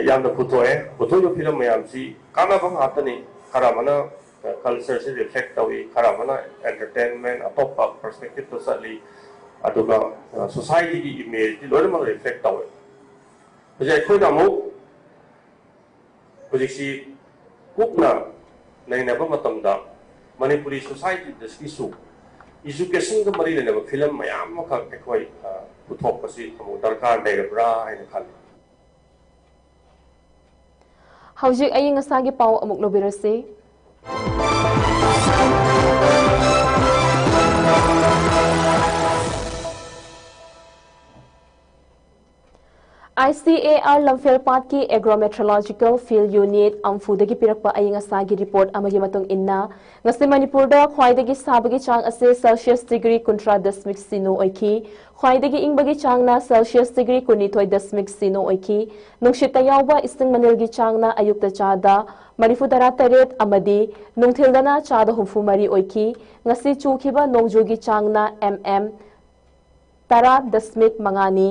ꯌꯥꯝꯅ ꯄꯨꯊꯣꯛꯑꯦ꯫ ꯄꯨꯊꯣꯛꯏꯕ ꯐꯤꯂꯝ ꯃꯌꯥꯝꯁꯤ ꯀꯥꯟꯅꯕ ꯉꯥꯛꯇꯅꯤ꯫ ꯈꯔ ꯑꯃꯅ cultureꯁꯤ reflect ꯇꯧꯏ, ꯈꯔ ꯑꯃꯅ entertainment ꯑꯇꯣꯞꯄ perspectiveꯇ ꯆꯠꯂꯤ, ꯑꯗꯨꯒ societyꯒꯤ imageꯗꯤ ꯂꯣꯏꯅꯃꯛ reflect ꯇꯧꯋꯦ꯫ ꯍꯧꯖꯤꯛ ꯑꯩꯈꯣꯏꯅ ꯑꯃꯨꯛ ꯍꯧꯖꯤꯛꯁꯤ ꯀꯨꯞꯅ ꯅꯩꯅꯕ ꯃꯇꯝꯗ ꯃꯅꯤꯄꯨꯔꯤ societyꯗꯁꯨ educationꯒ ꯃꯔꯤ ꯂꯩꯅꯕ ꯐꯤꯂꯝ ꯃꯌꯥꯝ ꯑꯃꯈꯛ ꯑꯩꯈꯣꯏ ꯄꯨꯊꯣꯛꯄꯁꯤ ꯑꯃꯨꯛ ꯗꯔꯀꯥꯔ ꯂꯩꯔꯕ꯭ꯔꯥ ꯍꯥꯏꯅ ꯈꯜꯂꯤ꯫ ꯍꯧꯖꯤꯛ ꯑꯏꯪ ꯑꯁꯥꯒꯤ ꯄꯥꯎ ꯑꯃꯨꯛ ꯂꯧꯕꯤꯔꯁꯤ꯫ ICAR ꯂꯝꯐꯦꯜꯄꯥꯠꯀꯤ Agrometeorological Field Unit ꯑꯝꯐꯨꯗꯒꯤ ꯄꯤꯔꯛꯄ ꯑꯏꯪ ꯑꯁꯥꯒꯤ report ꯑꯃꯒꯤ ꯃꯇꯨꯡ ꯏꯟꯅ, ꯉꯁꯤ ꯃꯅꯤꯄꯨꯔꯗ ꯈ꯭ꯋꯥꯏꯗꯒꯤ ꯁꯥꯕꯒꯤ ꯆꯥꯡ ꯑꯁꯤ Celsius degree ꯀꯨꯟꯊ꯭ꯔꯥ ꯗꯁꯃꯤꯛ ꯁꯤꯅꯣ ꯑꯣꯏꯈꯤ꯫ ꯈ꯭ꯋꯥꯏꯗꯒꯤ ꯏꯪꯕꯒꯤ ꯆꯥꯡꯅ Celsius degree ꯀꯨꯟꯅꯤꯊꯣꯏ ꯗꯁꯃꯤꯛ ꯁꯤꯅꯣ ꯑꯣꯏꯈꯤ꯫ ꯅꯨꯡꯁꯤꯠꯇ ꯌꯥꯎꯕ ꯏꯁꯤꯡ ꯃꯅꯤꯜꯒꯤ ꯆꯥꯡꯅ ꯑꯌꯨꯛꯇ ꯆꯥꯗ ꯃꯔꯤꯐꯨ ꯇꯔꯥ ꯇꯔꯦꯠ ꯑꯃꯗꯤ ꯅꯨꯡꯊꯤꯜꯗꯅ ꯆꯥꯗ ꯍꯨꯝꯐꯨ ꯃꯔꯤ ꯑꯣꯏꯈꯤ꯫ ꯉꯁꯤ ꯆꯨꯈꯤꯕ ꯅꯣꯡꯖꯨꯒꯤ ꯆꯥꯡꯅ MM ꯇꯔꯥ ꯗꯁꯃꯤꯛ ꯃꯉꯥꯅꯤ꯫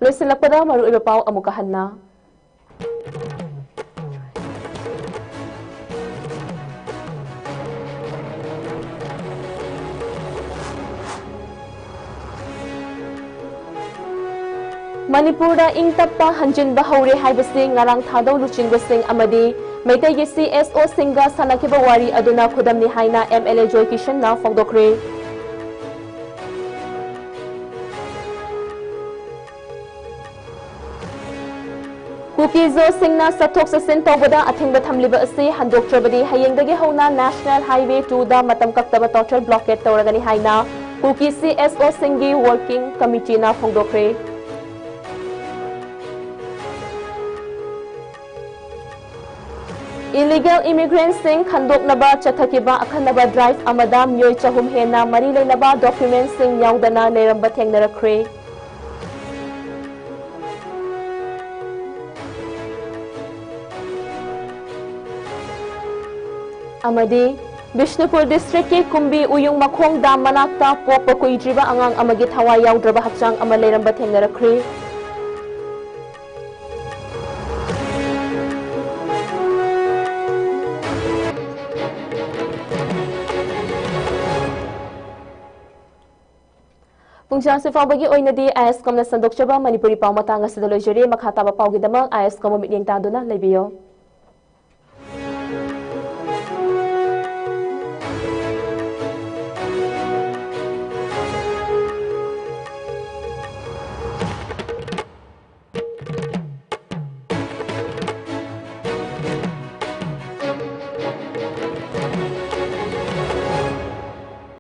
ꯂꯣꯏꯁꯤꯜꯂꯛꯄꯗ ꯃꯔꯨꯑꯣꯏꯕ ꯄꯥꯎ ꯑꯃꯨꯛꯀ ꯍꯟꯅ꯫ ꯃꯅꯤꯄꯨꯔꯗ ꯏꯪ ꯇꯞꯄ ꯍꯟꯖꯤꯟꯕ ꯍꯧꯔꯦ ꯍꯥꯏꯕꯁꯤ ꯉꯔꯥꯡ ꯊꯥꯗꯧ ꯂꯨꯆꯤꯡꯕꯁꯤꯡ ꯑꯃꯗꯤ ꯃꯩꯇꯩꯒꯤ ꯁꯤ ꯑꯦꯁ ꯑꯣꯁꯤꯡꯒ ꯁꯥꯟꯅꯈꯤꯕ ꯋꯥꯔꯤ ꯑꯗꯨꯅ ꯈꯨꯗꯝꯅꯤ ꯍꯥꯏꯅ ꯑꯦꯝ ꯑꯦꯜ ꯑꯦ ꯖꯣꯏ ꯀꯤꯁꯟꯅ ꯐꯣꯡꯗꯣꯛꯈ꯭ꯔꯦ꯫ ꯀꯨꯀꯤꯖꯣꯁꯤꯡꯅ ꯆꯠꯊꯣꯛ ꯆꯠꯁꯤꯟ ꯇꯧꯕꯗ ꯑꯊꯤꯡꯕ ꯊꯝꯂꯤꯕ ꯑꯁꯤ ꯍꯟꯗꯣꯛꯇ꯭ꯔꯕꯗꯤ ꯍꯌꯦꯡꯗꯒꯤ ꯍꯧꯅ National Highway two ꯗ ꯃꯇꯝ ꯀꯛꯇꯕ total blockade ꯇꯧꯔꯒꯅꯤ ꯍꯥꯏꯅ ꯀꯨꯀꯤ ꯁꯤ ꯑꯦꯁ ꯑꯣꯁꯤꯡꯒꯤ working committee ꯅ ꯐꯣꯡꯗꯣꯛꯈ꯭ꯔꯦ꯫ Illegal immigrant ꯁꯤꯡ ꯈꯟꯗꯣꯛꯅꯕ ꯆꯠꯊꯈꯤꯕ ꯑꯈꯟꯅꯕ drive ꯑꯃꯗ ꯃꯤꯑꯣꯏ ꯆꯍꯨꯝ ꯍꯦꯟꯅ ꯃꯔꯤ ꯂꯩꯅꯕ document ꯁꯤꯡ ꯌꯥꯎꯗꯅ ꯂꯩꯔꯝꯕ ꯊꯦꯡꯅꯔꯛꯈ꯭ꯔꯦ꯫ ꯑꯃꯗꯤ ꯕꯤꯁꯅꯨꯄꯨꯔ district ꯀꯤ ꯀꯨꯝꯕꯤ ꯎꯌꯨꯡ ꯃꯈꯣꯡ dam ꯃꯅꯥꯛꯇ ꯄꯣꯛꯄ ꯀꯨꯏꯗ꯭ꯔꯤꯕ ꯑꯉꯥꯡ ꯑꯃꯒꯤ ꯊꯋꯥꯏ ꯌꯥꯎꯗ꯭ꯔꯕ ꯍꯛꯆꯥꯡ ꯑꯃ ꯂꯩꯔꯝꯕ ꯊꯦꯡꯅꯔꯛꯈ꯭ꯔꯦ꯫ ꯄꯨꯡꯖꯥꯁꯤ ꯐꯥꯎꯕꯒꯤ ꯑꯣꯏꯅꯗꯤ ꯑꯥꯏ ꯑꯦꯁ ꯀꯣꯝꯅ ꯁꯟꯗꯣꯛꯆꯕ ꯃꯅꯤꯄꯨꯔꯤ ꯄꯥꯎ ꯃꯇꯥꯡ ꯑꯁꯤꯗ ꯂꯣꯏꯖꯔꯦ꯫ ꯃꯈꯥ ꯇꯥꯕ ꯄꯥꯎꯒꯤꯗꯃꯛ ꯑꯥꯏ ꯑꯦꯁ ꯀꯣꯝꯕꯨ ꯃꯤꯠꯌꯦꯡ ꯇꯥꯗꯨꯅ ꯂꯩꯕꯤꯌꯨ꯫